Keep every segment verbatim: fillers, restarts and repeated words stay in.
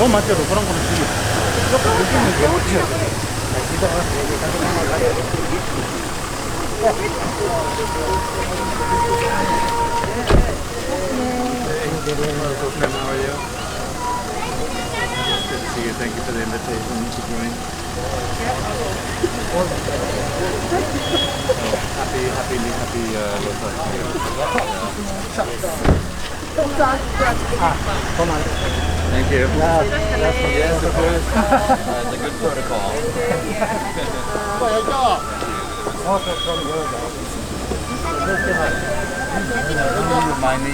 མ་བྱེད་རོགས་ཁོ་རང་ཁོ་རང་ཞིག་ཡོད། Good to see you. Thank you for the invitation to join. Happy, happy, happy, uh, Losar. Thank you. Yes, of course. Uh, it's a good protocol. Mind me?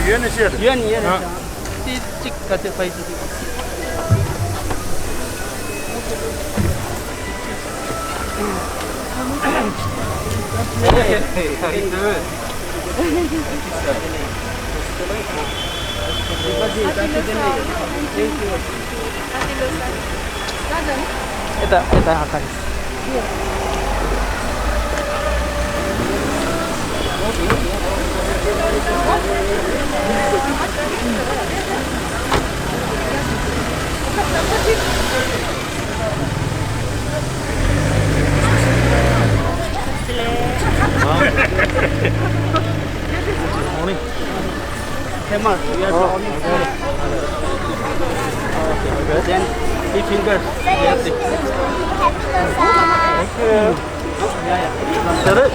ཡོད་ནི་ཡོད་ནི། ཨ། ཏི་ཅིག་ག་ཚོད་ཕ་ཡི་ཅིག Morning. Hammer, you have to only four. Then three fingers. Yes. Thank you. Yeah, yeah. Got it?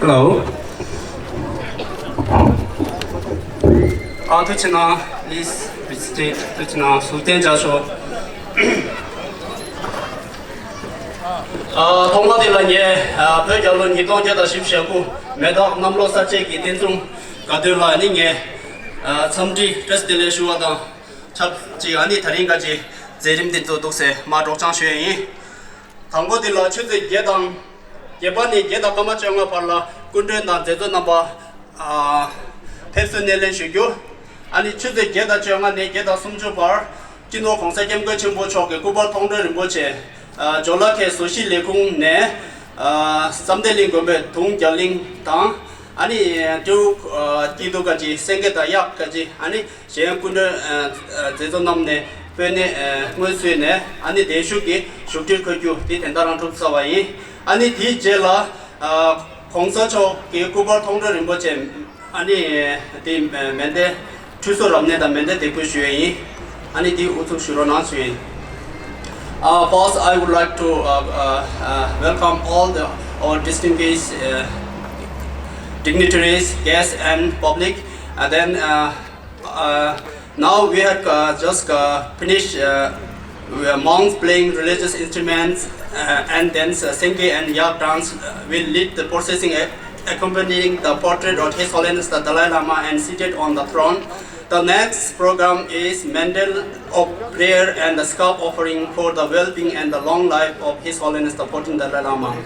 Hello. ཨ། ཐུགས་རྗེ་གནང་། Please be seated. ཐུགས་རྗེ་གནང་། ཟུར་བརྟན་བྱ་ཤོག་ཨ། ཐོག་མ་དེ་ལ་ངས། ཨ། བོད་རྒྱལ་ལོ་ཉིས་སྟོང་བརྒྱ་དང་བཞི་བཅུ་ཞེ་དགུ་མེ་སྟག་གནམ་ལོ་གསར་བརྗེ་གི་རྟེན་གསུམ་ག་དུས་ལ་ནི་ངས། ཨ། འཚམས་འདྲི་བཀྲ་ཤིས་བདེ་ལེགས་ཞུ་བ་དང་ཆབས་ཅིག་ཨ་ནི་དེ་རིང་ག་ཅིག་མཛད་རིམ་འདི་ཚོ་འདུག་ཟེར་མར་སྒྲོག་སྦྱང་ཞུ་ཡས་ཡིན། དང་པོ་འདི་ལ་ཆུ་ཚོད་བརྒྱད་དང་། བརྒྱད་པ་ནས་བརྒྱད་དང་སྐར་མ་བཅོ་ལྔ་བར་ལ་སྐུ་མགྲོན་དང་མཛད་གཙོ་རྣམ་པ། ཨ། ཕེབས་བསུ་སྣེ་ལེན་ཞུ་རྒྱུ། ཨ་ནི་ཆུ་ཚོད་བརྒྱད་དང་བཅོ་ལྔ་ནས་བརྒྱད་དང་སུམ་ཅུ་བར་སྤྱི་ནོར་༸གོང་ས་༸སྐྱབས་མགོན་ཆེན་པོ་མཆོག་གི་སྐུ་པར་མཐོང་གྲོལ་རིན་པོ་ཆེ། ཨ། ཇོ་ལ་ཁའི་བཟོ་ཞིག་ལས་ཁུངས་ནས། ཨ། བསམ་གཏན་གླིང་དགོན་པའི་དུང་རྒྱ་གླིང་དང་། ཨ་ནི་སྤྲེའུ། ཨ། སྐྱིད་སྡུག་ག་ཅིག་སེང་གེ་དང་གཡག་ག་ཅིག་ཨ་ནི། གཞན་སྐུ་མགྲོན། ཨ། མཛད་གཙོ་རྣམས་ནས་དཔོན་གནས། ཨ། སྔོན་བསུས་ནས་ཨ་ནི་བདེ་ཤུགས་ཀྱི་བཞུགས་ཁྲིར་འཁོད་རྒྱུ་དེ་དོན་དག་རང་གྲུབ་ཚར་བ་ཡིན། ཨ་ནི་དེའི་རྗེས་ལ། ཨ། ༸གོང་ས་མཆོག་གི་སྐུ་པར་མཐོང་གྲོལ་རིན་པོ་ཆེ། ཨ་ནི་དེ་མེ་མདའི་ཁྲུས་གསོལ་རབ་གནས་དང་མེ་མདའི་འདེགས་འབུལ་ཞུ་ཡས་ཡིན། ཨ་ནི་དེ་ཨུ་ཚུགས་ཞུ་རོགས་གནང་ཞུ་ཡིན། Uh, first, I would like to, uh, uh, uh, welcome all the, our distinguished, uh, dignitaries, guests, and public. And then uh, uh, now we have uh, just uh, finished uh, monks playing religious instruments, uh, and then uh, Sengay and Yak dance uh, will lead the procession uh, accompanying the portrait of His Holiness the Dalai Lama and seated on the throne. The next program is mandal of prayer and the scalp offering for the well-being and the long life of His Holiness the fourteenth Dalai Lama.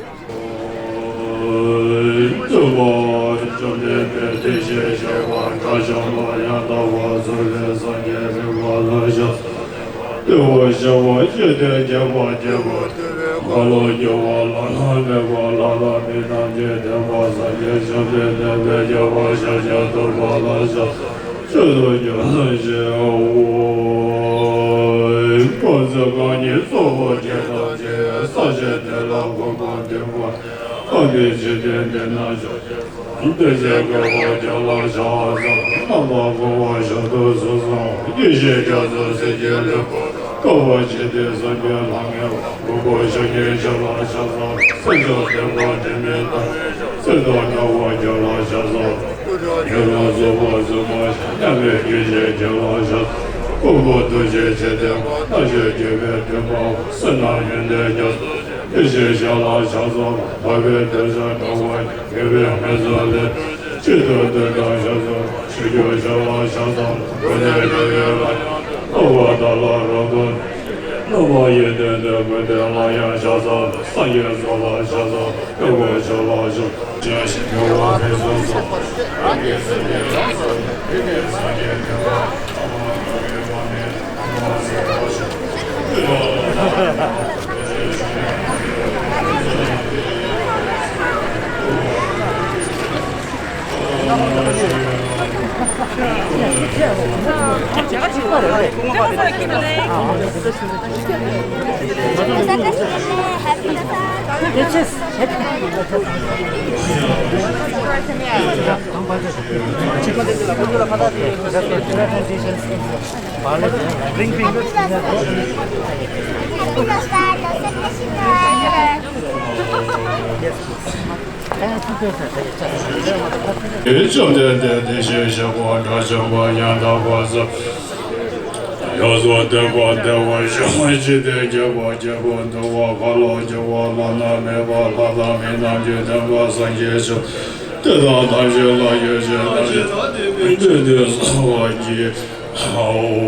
བཅོམ་ལྡན་འདས་བདེ་གཤེགས་ཞབས་དཔལ་དགྲ་བཅོམ་པ་ཡང་དག་པར་རྫོགས། ཡོངས་སུ་གཏོགས་པ་བདེ་བར་གཤེགས་པ་འཇིག་རྟེན་གྱི་དཔལ་གྱི་བུ་འདུལ་བ་ཁ་ལོ་སྒྱུར་བ་བླ་ན་མེད་པ་ལྷ་དང་མི་རྣམས་ཀྱི་སྟོན་པ་སངས་རྒྱས་ཆོས་དེ་དག་ཐམས་ཅད་ལ་ཡོ་བྱད་རྣམས་ཀྱི་བསྟོད་དེ་གསོལ་བ་བགྱི། ཨོ།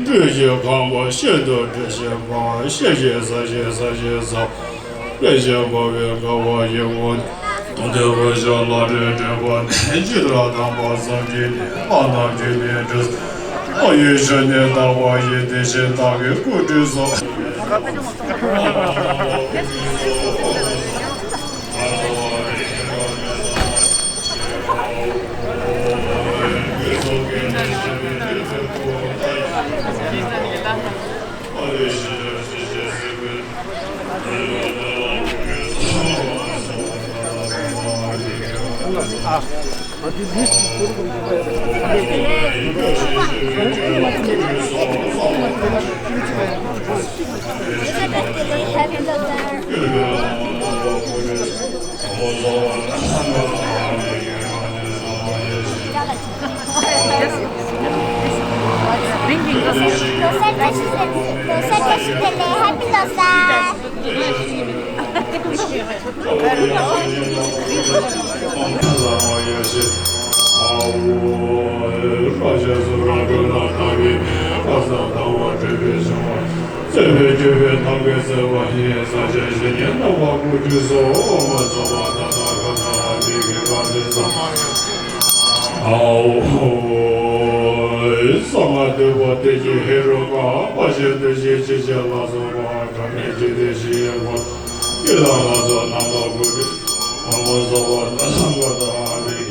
སྤྲུལ་གཞི་ཁང་པ་ཤིན་ཏུ་སྤྲུལ་ཞིང་འབར་བ་ཤེས་བཞིན་གསལ་ཞིང་གསལ་ཞིང་གསལ་བ། དཔེ་ཆེན་འབར་བའི་དགའ་བ་ཡིད་འོང་། དུས་ཀུན་ཤོ་ལོ་རེ་འདྲེན་པ་ནི་ཇི་ལྟར་དམ་པ་བསམ་གྱིས་མི་ཁྱབ་པ་རྣམས་ཀྱིས་ནི་བསྒྲུབས། ཨ་ཡུལ་ཆོས་ནི་དག་པ་ཡི་དེ་བཞིན་བདག་གི་སྐུ་དྲིན་སོགས།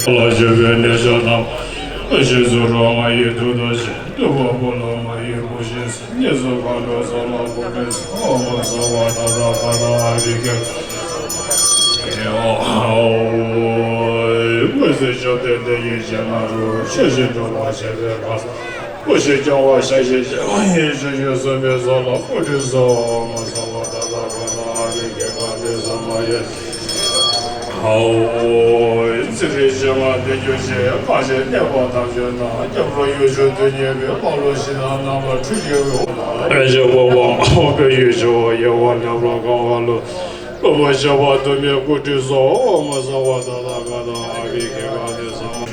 ལ་བཞུགས་པའི་གནས་མཆོག་རྣམས། རྗེས་སུ་རོ་ང་ཡི་ཐུགས་རྟོགས་ཤིང་། བདུད་པོ་སྤོ་ལོ་ང་ཡི་བུ་ཞིག་གསུམ། གཉིས་སུ་གང་འགྲོ་ཚོགས་ལ་སྐུ་དྲིན་སོགས། ཨོཾ་སྭ་བྷཱ་ད་ཐཱ་ག་ཏ་ཨ་བྷི་ཥེ་ཧ། འོད་ཟེར་བཅོམ་ལྡན་འདས་ཡེ་ཤེས་ལྷ་རུ་ཆེ་ཞིང་སྤྲོ་བ་ཆེ་བའི་ཁར། བུ་ཞིག་སྐྱོང་བ་ཤ་ཞིག་བྱེད་པ་ཡི་ཆོས་སྐྱོང་སྲུང་མའི་ཚོགས་ལ་སྐུ་དྲིན་སོགས། ཨོཾ་སྭ་བྷཱ་ད་ཐཱ་ག་ཏ་ཨ་བྷི་ཥེ་ཧ་དེ་ས་མ་ཡེ། ཨོ། ཚེ་རིང་བྱེ་བ་འདི་རྒྱུ་ཞེས། སྔར་བྱས་གནས་པ་ཐམས་ཅད་དང་། སྐྱབས་འགྲོ་ཡུལ་ཕྱོགས་དུས་གཉིས་པའི། མ་ལུས་ཞིང་དང་རྣམ་པར་འཁྲུལ་གྱི་འོད། ཨེ་ཞེས་འོད་དཔག་མེད་ཡུལ་ཕྱོགས། ཡལ་བ་མེད་པར་གང་བ་ལུ། རློན་པ་བྱེ་བ་དུ་མའི་སྐུ་སྤྲུལ་སོགས། མ་གསལ་བ་དག་དང་འགག་དང་འགག་པའི་སྐྱེ་འགག་དེ་ཚང་མ།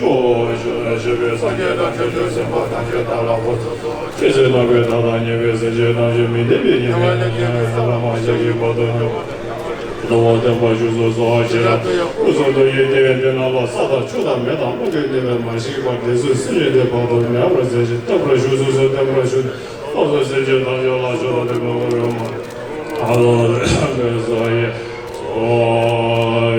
ཞུགས་པ་ཞུགས་པའི་སངས་རྒྱས་དང་། བྱང་ཆུབ་སེམས་དཔའ་ཐམས་ཅད་དག་ལ་འགོད་ཚུགས་སོ། ཇི་སྲིད་ནམ་མཁའི་མཐའ་དང་མཉམ་པའི་སེམས་ཅན་ཐམས་ཅད་མི་ལྡན་པའི་ཉེ་བའི་ཉེ་བའི་ཐ་མ་ཞིག་གི་བར་དུ་འགྲོ་བ་བདེན་པར་བཞུགས་སུ་གསོལ་བ་ཅི་རབ་ཏུ་ཡོད། སྐུ་གསུང་ཐུགས་ཀྱི་དེ་ཡི་དེ་ན་ལ། ས་དང་ཆུ་དང་མེ་དང་རླུང་གིས་གནོད་པའི་མ་ཞིག་པ་དེ་ཚུ་སེམས་ཅན་དེ་བར་དུ་མེད་པར་མཛད་ཅིང་། བརྟན་པར་བཞུགས་སུ་གསོལ། བརྟན་པར་བཞུགས་ཏེ། སྟོབས་དང་སེམས་ཅན་ཐམས་ཅད་ལ་ཕྱོགས་དང་དེ་མ་གོ་རུ་མ། ཨ་ལོ་ལེ་ལེ་ས་ཡི། ཨོ་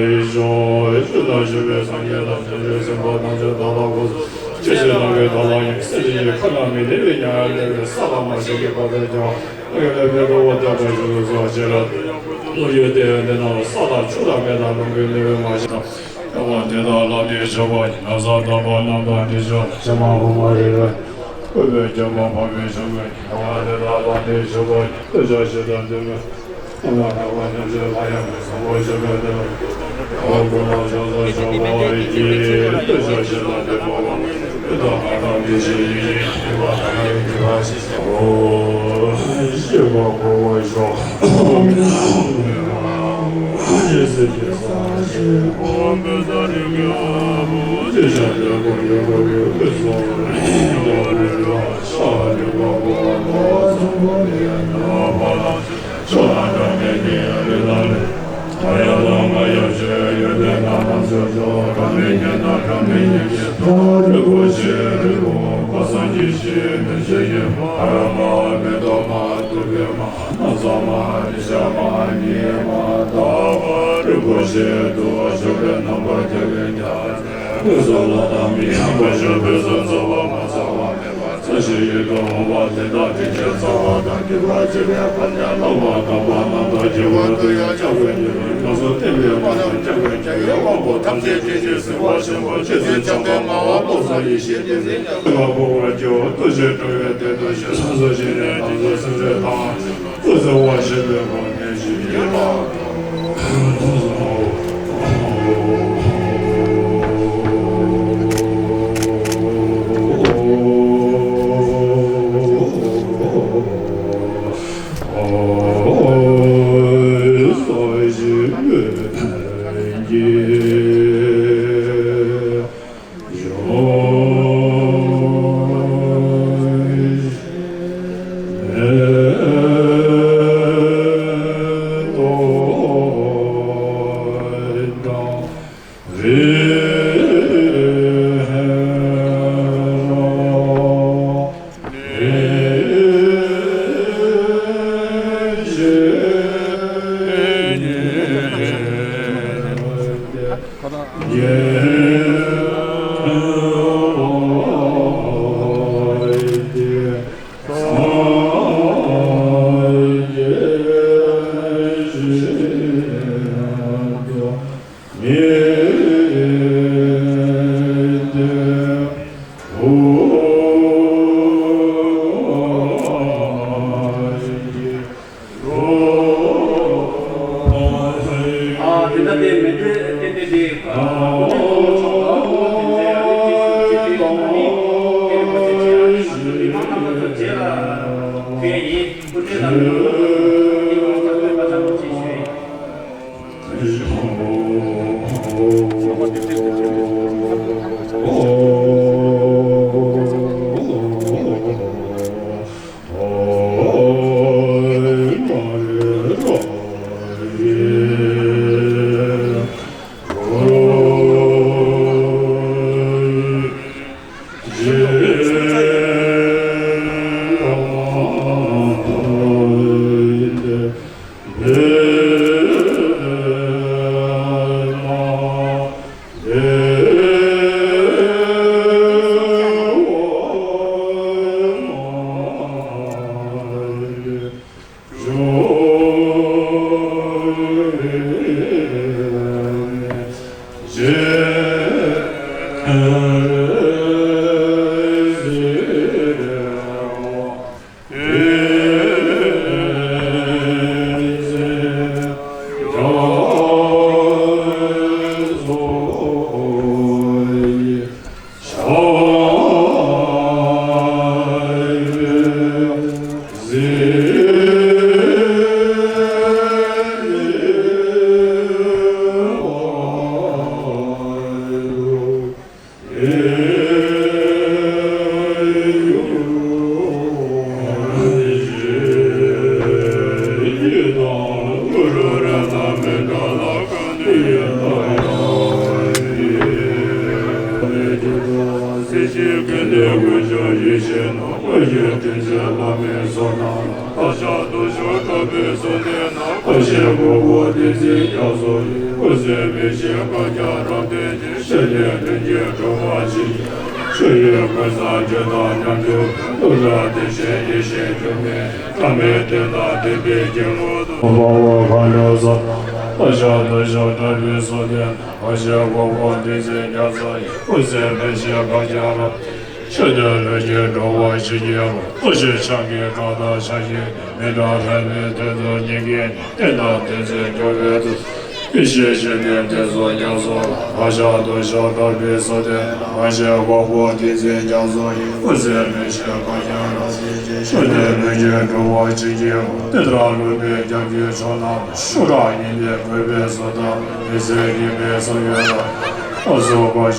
ཡེ་ཤེས་ཡེ་ཤེས་དང་བཞུགས་པའི་སངས་རྒྱས་དང་། བྱང་ཆུབ་སེམས་དཔའ་ཐམས་ཅད་དག་ལ་འགོད་ཚུགས་སོ། ཇི་སྲིད་ནམ་མཁའི་མཐའ་དང་མཉམ་པའི་སེམས་ཅན་གྱི་ཁམས་དང་མི་ལྡན་པའི་ཉེ་བར་གནས་པའི་ས་དང་མ་ཞིག་གི་བར་དུ་ཀྱང་། ཨ་ལོ་ལེ་ལེ་འགྲོ་བ་བདེན་པར་བཞུགས་སུ་གསོལ་བ་ཅི་རབ་ཏུ་ཡོད། སྐུ་གསུང་ཐུགས་ཀྱི་དེ་ཡི་དེ་ན་ལ། ས་དང་ཆུ་དང་མེ་དང་རླུང་གིས་གནོད་པའི་མ་ཞིག་དང་། ཡང་དེ་དག་ལ་ནི་མཆོད་པ་ཉི་མ་ཟླ་བ་རྣམས་དང་ནི་མཆོད། ཕྱི་མ་འོག་མ་རེ་རེ་བསྐོར་བའི་རྒྱལ་པོ་འཕགས་པའི་ཞབས་ཀྱིས། ཡང་དེ་དག་ལ་ནི་མཆོད་པ་ཉི་ཤུ་རྩ་བཞི་དང་ལྡན་པ། ཨ་མ་ན་བ་ཉམས་བཞེས་ལ་ཡང་མི་བཟང་པོ་ཞིག་གི་དེ་ཡང་ཀུན་ལ་ཕྱག་འཚལ་ཞུ་བ་ཡི། ཉི་ཤུ་རྩ་བཞི་དང་ལྡན་པ་བ་ཡི་དམ་ཨ་ནི་ཞེས་ཡི་ཡི་ཡི་བ་ཨ་ནི་ཡི་བ་ཞེས་ཞེས་པ་གོ་བ་ཞོག་རིན་པོ་ཆེ་དུ་ཞུགས་པའི་རྣམ་པར་རྒྱལ་བའི་རྒྱལ་སྲས། ཀུན་གསུམ་ལ་དམ་པའི་ཡང་དག་ཤོད་པའི་སེམས་ཚོགས་པ་མ་ཚང་བ་མེད་པ། ཚེ་ཞིག་ཡིད་དུ་འོང་བ་དེ་དག་དྲིན་ཆེན་རྩ་བ་དང་། གུས་པ་ཆེ་བའི་དཔལ་ལྡན་བླ་མ་དམ་པ་རྣམས་དང་། ཁྱད་པར་དུ་ཡང་སྐྱབས་མགོན་ཉིད་ཀྱི་སྐུ་གསུང་བསྟན་པའི་དཔལ་ལ་སྐྱབས་མགོན་རྒྱལ་བའི་དབང་པོ་ཐམས་ཅད་དྲིན་ཆེན་གཟིགས་པ་ཆེན་པོ་རྗེ་བཙུན་བྱམས་པའི་ངག་དབང་བློ་བཟང་ཡེ་ཤེས་ཏེ། སེམས་ཅན་ལ་འཕོ་བར་བགྱིའོ། ཐུགས་རྗེས་སྤྲུལ་པའི་བདུད་དང་ཞི་ལྷ་སོགས་ཞི་བའི་དམ་ཚིག་སེམས་ཅན་ཐམས་ཅད་ལ་སྐུ་ཚེ་བར་ཆད་པའི་སྒོ་ནས་ཞི་བར་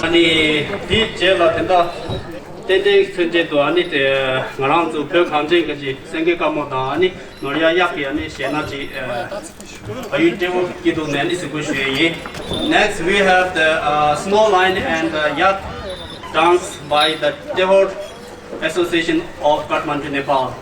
ཨ་ནི་དེའི་རྗེས་ལ་དེ་འདྲ་ཏན་ཏན་མཚོན་བྱེད་དུ་ཨ་ནི་དེ་ང་རང་ཚོ་བོད་གངས་ཅན་གྱི་སེང་གེ་དཀར་མོ་དང་ཨ་ནི་ནོར་གཡག་གཡག་གི་ཨ་ནི་གཞས་སྣ་ཅིག་ཨ་ཡུལ་ཏྲེ་ཧོར་སྐྱིད་སྡུག་ནས་ཨ་ནི་གཟིགས་སྐོར་ཞུ་ཡས་ཡིན། Next we have the uh, Snow Lion and uh, Yak dance by the Tehor Association of Kathmandu, Nepal.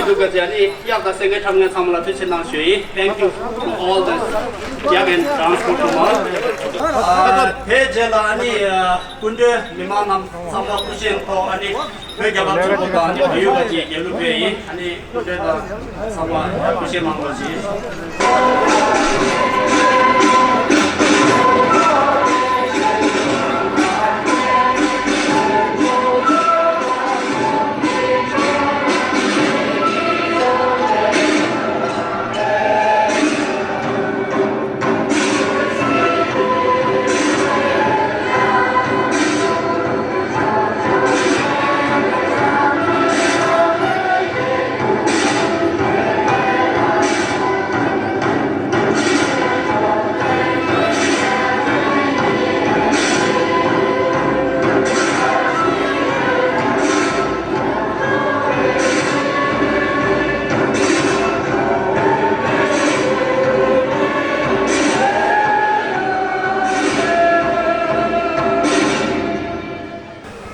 འདུག་ག་ཅེ་ནི་གཡག་དང་སེང་གེ་འཁྲབ་མཁན་ཚང་མ་ལ་ཐུགས་རྗེ་ཆེ་གནང་ཞུ་ཡིན། Thank you to all the yak and dance performers. ཨ་དེ་རྗེས་ལ་ཨ་ནི་ཨ་སྐུ་མགྲོན་མི་མང་རྣམས་ཚང་མ་སྐུ་བཞེངས་ཐོག་ཨ་ནི་བོད་རྒྱལ་ཁབ་ཆེན་པོ་དང་ཨ་ནི་བལ་ཡུལ་ག་ཅེ་རྒྱལ་གླུ་བོད་ཡིན། ཨ་ནི་སྐུ་མགྲོན་དང་ཚང་མ་སྐུ་བཞེངས་གནང་རོགས་གྱིས།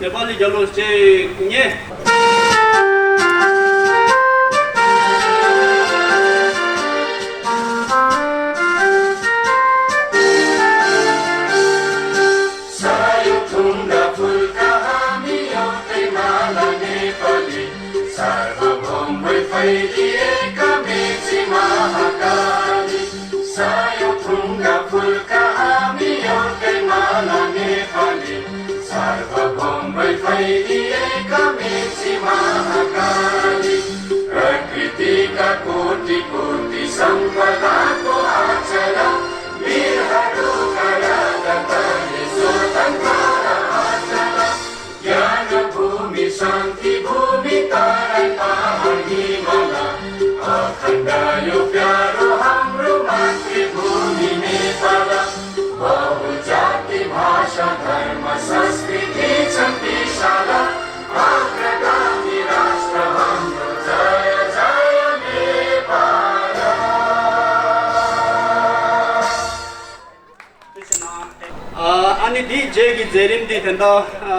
ནེ་པ་ལི་རྒྱལ་ལོ་གཅིག་གཉིས། ཨ་ནི་དེའི་རྗེས་ཀྱི་མཛད་རིམ་འདི་དེ་འདྲ། ཨ་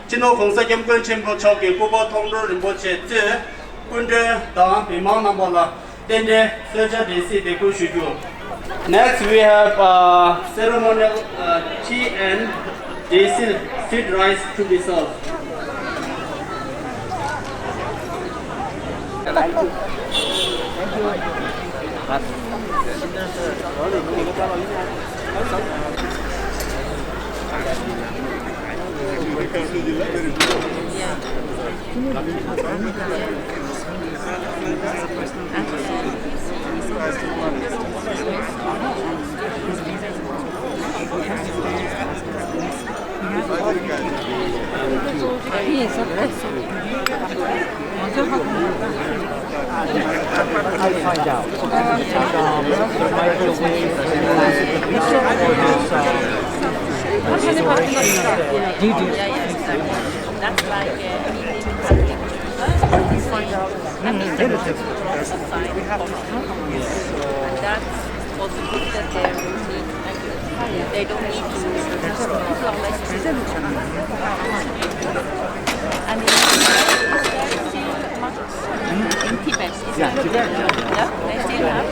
སྤྱི་ནོར་༸གོང་ས་༸སྐྱབས་མགོན་ཆེན་པོ་མཆོག་གི་སྐུ་པར་མཐོང་གྲོལ་རིན་པོ་ཆེ་གཙོས་སྐུ་མགྲོན་དང་མི་མང་རྣམ་པ་ལ་རྟེན་འབྲེལ་གསོལ་ཇ་འབྲས་སིལ་འདེགས་འབུལ་ཞུ་རྒྱུ། Next we have a ceremonial uh, tea and basil seed rice to be served. I'll find out. There might be a way to do this, uh, restoration. That's like, uh, I mean, that's a sign of, and that's also good that they're, they don't need to, people are less, I mean, is there still much in Tibet? Is there, yeah, they still have?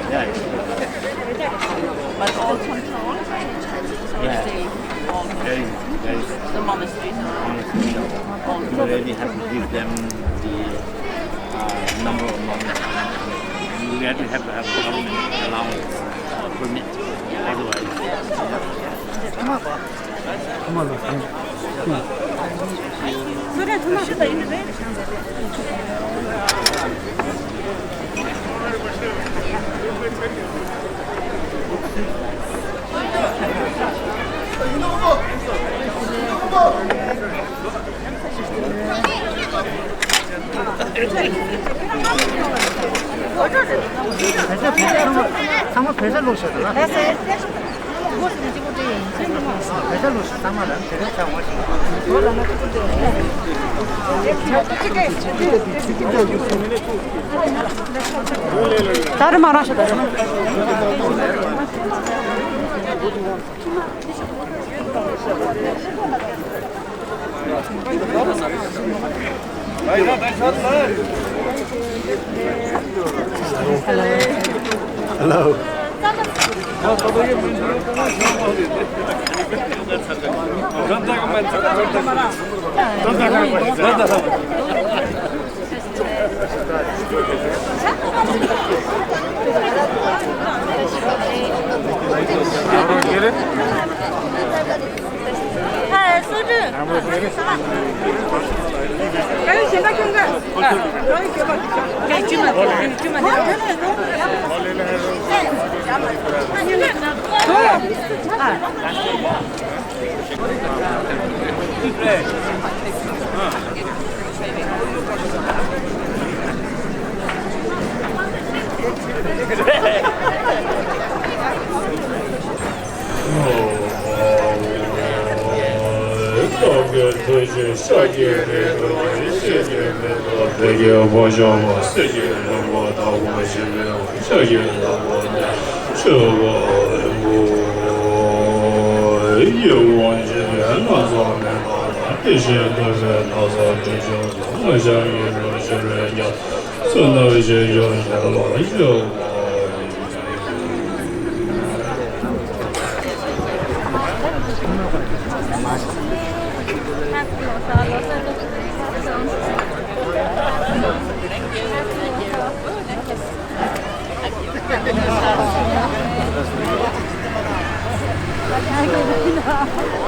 But all control, so yeah. They all, very, very the monasteries are all, monasteries are all. You really have to give them the uh, number of monks. You really have to have a government allowance or permit. Otherwise, ཚང་མ་བོད་ས་ལོག་ཤོག་དང་། བོད་ས་ལོག་ཤོག་ཚང་མ་ལ་དེ་རིང་ཚང་མ་ཞིག་ད་རེ་མ་རང་ཤོག་ད་རེ། Hello.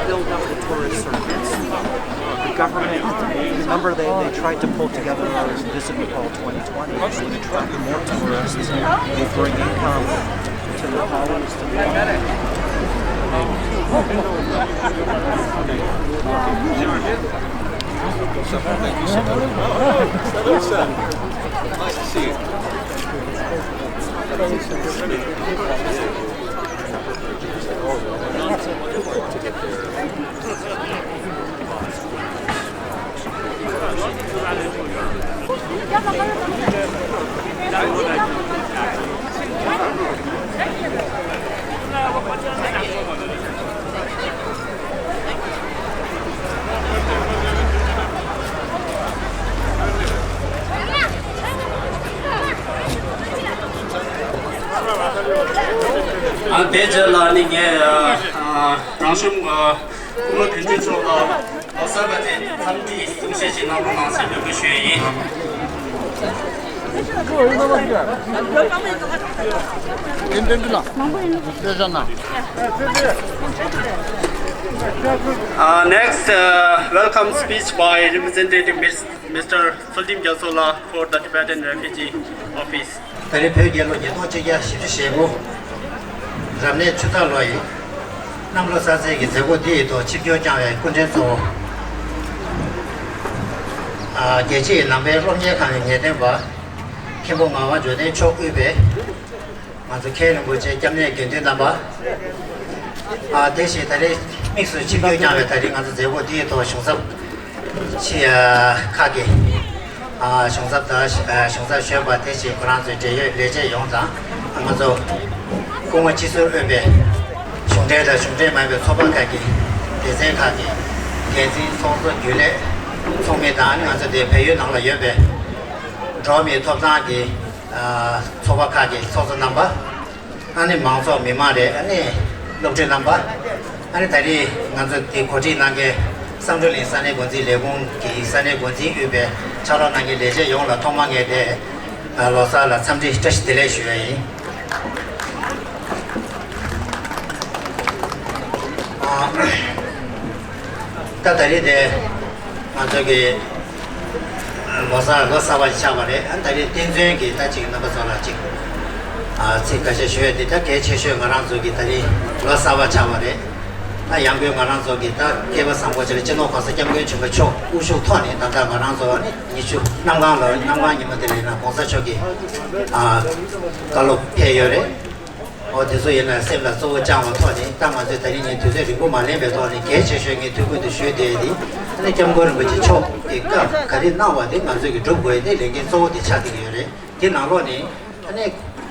Build up the tourist circuits. The government, remember they, they tried to pull together this thing called twenty twenty, so they attract more tourists, they bring income to the province, to the Nice to see you. ཨ་དེ་རྗེས་ལ་ནི་ངས་ཨ་ཨ་རང་གཞུང་ཨ་སྐུ་ངོ་དོན་གཅོད་མཆོག་ལ་ལོ་གསར་པ་དེ་འཚམས་འདྲི་གསུང་བཤད་ཅིག་གནང་རོགས་གནང་ཞེས་འབོད་སྐུལ་ཞུ་ཡས་ཡིན། Uh, next, uh, welcome speech by Representative Mis- Mister Tsuldim Gyalsola for the Tibetan Refugee Office. ད་རེས་བོད་རྒྱལ་ལོ་ཉིས་སྟོང་ཆིག་བརྒྱ་བཞི་བཅུ་ཞེ་དགུ། རབ་གནས་ཆུ་སྟག་ལོ་ཡི་གནམ་ལོ་གསར་ཚེས་ཀྱི་མཛད་སྒོ་འདི་ཡི་ཐོག་ཆིབས་བསྒྱུར་བསྐྱངས་པའི་སྐུ་མགྲོན་གཙོ་བོ། ཨ་རྒྱལ་སྤྱིའི་ནང་པའི་སློབ་གཉེར་ཁང་གི་ངེས་སྟོན་པ། མཁན་པོ་ངག་དབང་འབྱོར་ལྡན་མཆོག་དབུས་པའི་ང་ཚོ་མཁན་རིན་པོ་ཆེ་སྐྱབས་གནས་དགེ་འདུན་རྣམ་པ། ཨ་དེ་བཞིན་ད་རེས་དམིགས་སུ་ཆིབས་བསྒྱུར་བསྐྱངས་པའི་ད་རེས་ང་ཚོ་མཛད་སྒོ་འདི་ཡི་ཐོག་གཞུང་ཚབ་ཆེ་ཁག་གི་ཨ་གཞུང་ཚབ་དང་གཞུང་ཚབ་གཞོན་པ་དེ་བཞིན་ཁོ་རང་ཚོའི་འབྲེལ་ཡོད་ལས་བྱེད་ཡོངས་དང་ང་ཚོ་སྐུ་ངོ་སྤྱི་ཟུར་དབུས་པའི་གཞུང་འབྲེལ་དང་གཞུང་འབྲེལ་མ་ཡིན་པའི་ཚོགས་པ་ཁག་གི་སྡེ་ཚན་ཁག་གི་འགན་འཛིན་ཚོགས་གཙོ་རྒྱུན་ལས་ཚོགས་མི་དང་ང་ཚོ་དེ་བལ་ཡུལ་ནང་ལ་ཡོད་པའི་འགྲོ་བ་མིའི་ཐོབ་ཐང་གི་ཚོགས་པ་ཁག་གི་ཚོགས་གཙོ་རྣམ་པ། ཨ་ནི་མང་ཚོགས་མི་མང་རེད། ཨ་ནི་སློབ་ཕྲུག་རྣམ་པ། ཨ་ནི་ད་རེས་ང་ཚོ་འདི་གོ་སྒྲིག་གནང་མཁན་བསམ་གྲུབ་གླིང་ས་གནས་འགོ་འཛིན་ལས་ཁུངས་ཀྱི་ས་གནས་འགོ་འཛིན་དབུས་པའི་ཕྱག་རོགས་གནང་མཁན་ལས་བྱེད་ཡོངས་ལ་ཐོག་མར་ངས་དེ་ལོ་གསར་ལ་འཚམས་འདྲི་བཀྲ་ཤིས་བདེ་ལེགས་ཞུ་ཡ་ཡིན། ཨ། ད་ད་རེས་དེ་ང་ཚོ་གི་ལོ་གསར་ལོ་གསར་པ་ཆགས་པ་རེད། ཨ་ད་རེས་རྟེན་མཚོན་གྱི་ད་ཅིག་རྣམ་པ་ཚོ་ལ་ཅིག་ཨ་ཚིག་ཁ་ཤས་ཞུ་ཡ་དེ་ད་གལ་ཆེ་ཤོས་ང་རང་ཚོ་གི་ད་རེས་ལོ་གསར་པ་ཆགས་པ་རེད། ཨ་ཡང་སྒོས་ང་རང་ཚོ་གི་ད་སྐལ་བ་བཟང་པོ་ཅིག་ལ་སྤྱི་ནོར་༸གོང་ས་༸སྐྱབས་མགོན་ཆེན་པོ་མཆོག་དབུ་བཞུགས་ཐོག་ནས་ད་ལྟ་ང་རང་ཚོ་ཨ་ནི་ཉི་ཤུ་གནམ་གང་ལོ་གནམ་གང་ཉི་མ་དེ་ལ་ཡིན་ན་༸གོང་ས་མཆོག་གི་ཨ་བཀའ་སློབ་ཕེབས་ཡོད་རེད། འོ་དེ་ཚོ་ཡིན་ན་སེམས་ལ་གཙོ་བོ་བཅངས་པའི་ཐོག་ནས་ད་ང་ཚོས་ད་རིང་ནས་དུས་ཚོད་རིང་པོ་མ་ལེན་པའི་ཐོག་ནས་གལ་ཆེ་ཤོས་ངས་ཐུགས་ཁུར་དུ་ཞུས་བསྡད་དེ་ཨ་ནི་སྐྱབས་མགོན་རིན་པོ་ཆེ་མཆོག་གིས་བཀའ་ག་རེ་གནང་བ་དེ་ང་ཚོས་ཀྱི་སྒྲུབ་དགོས་ཡ་དེ་ལས་འགན་གཙོ་བོ་དེ་ཆགས་བསྡད་ཀྱི་ཡོད་རེད། དེ་ནང་ལོགས་ནས་ཨ་ནི་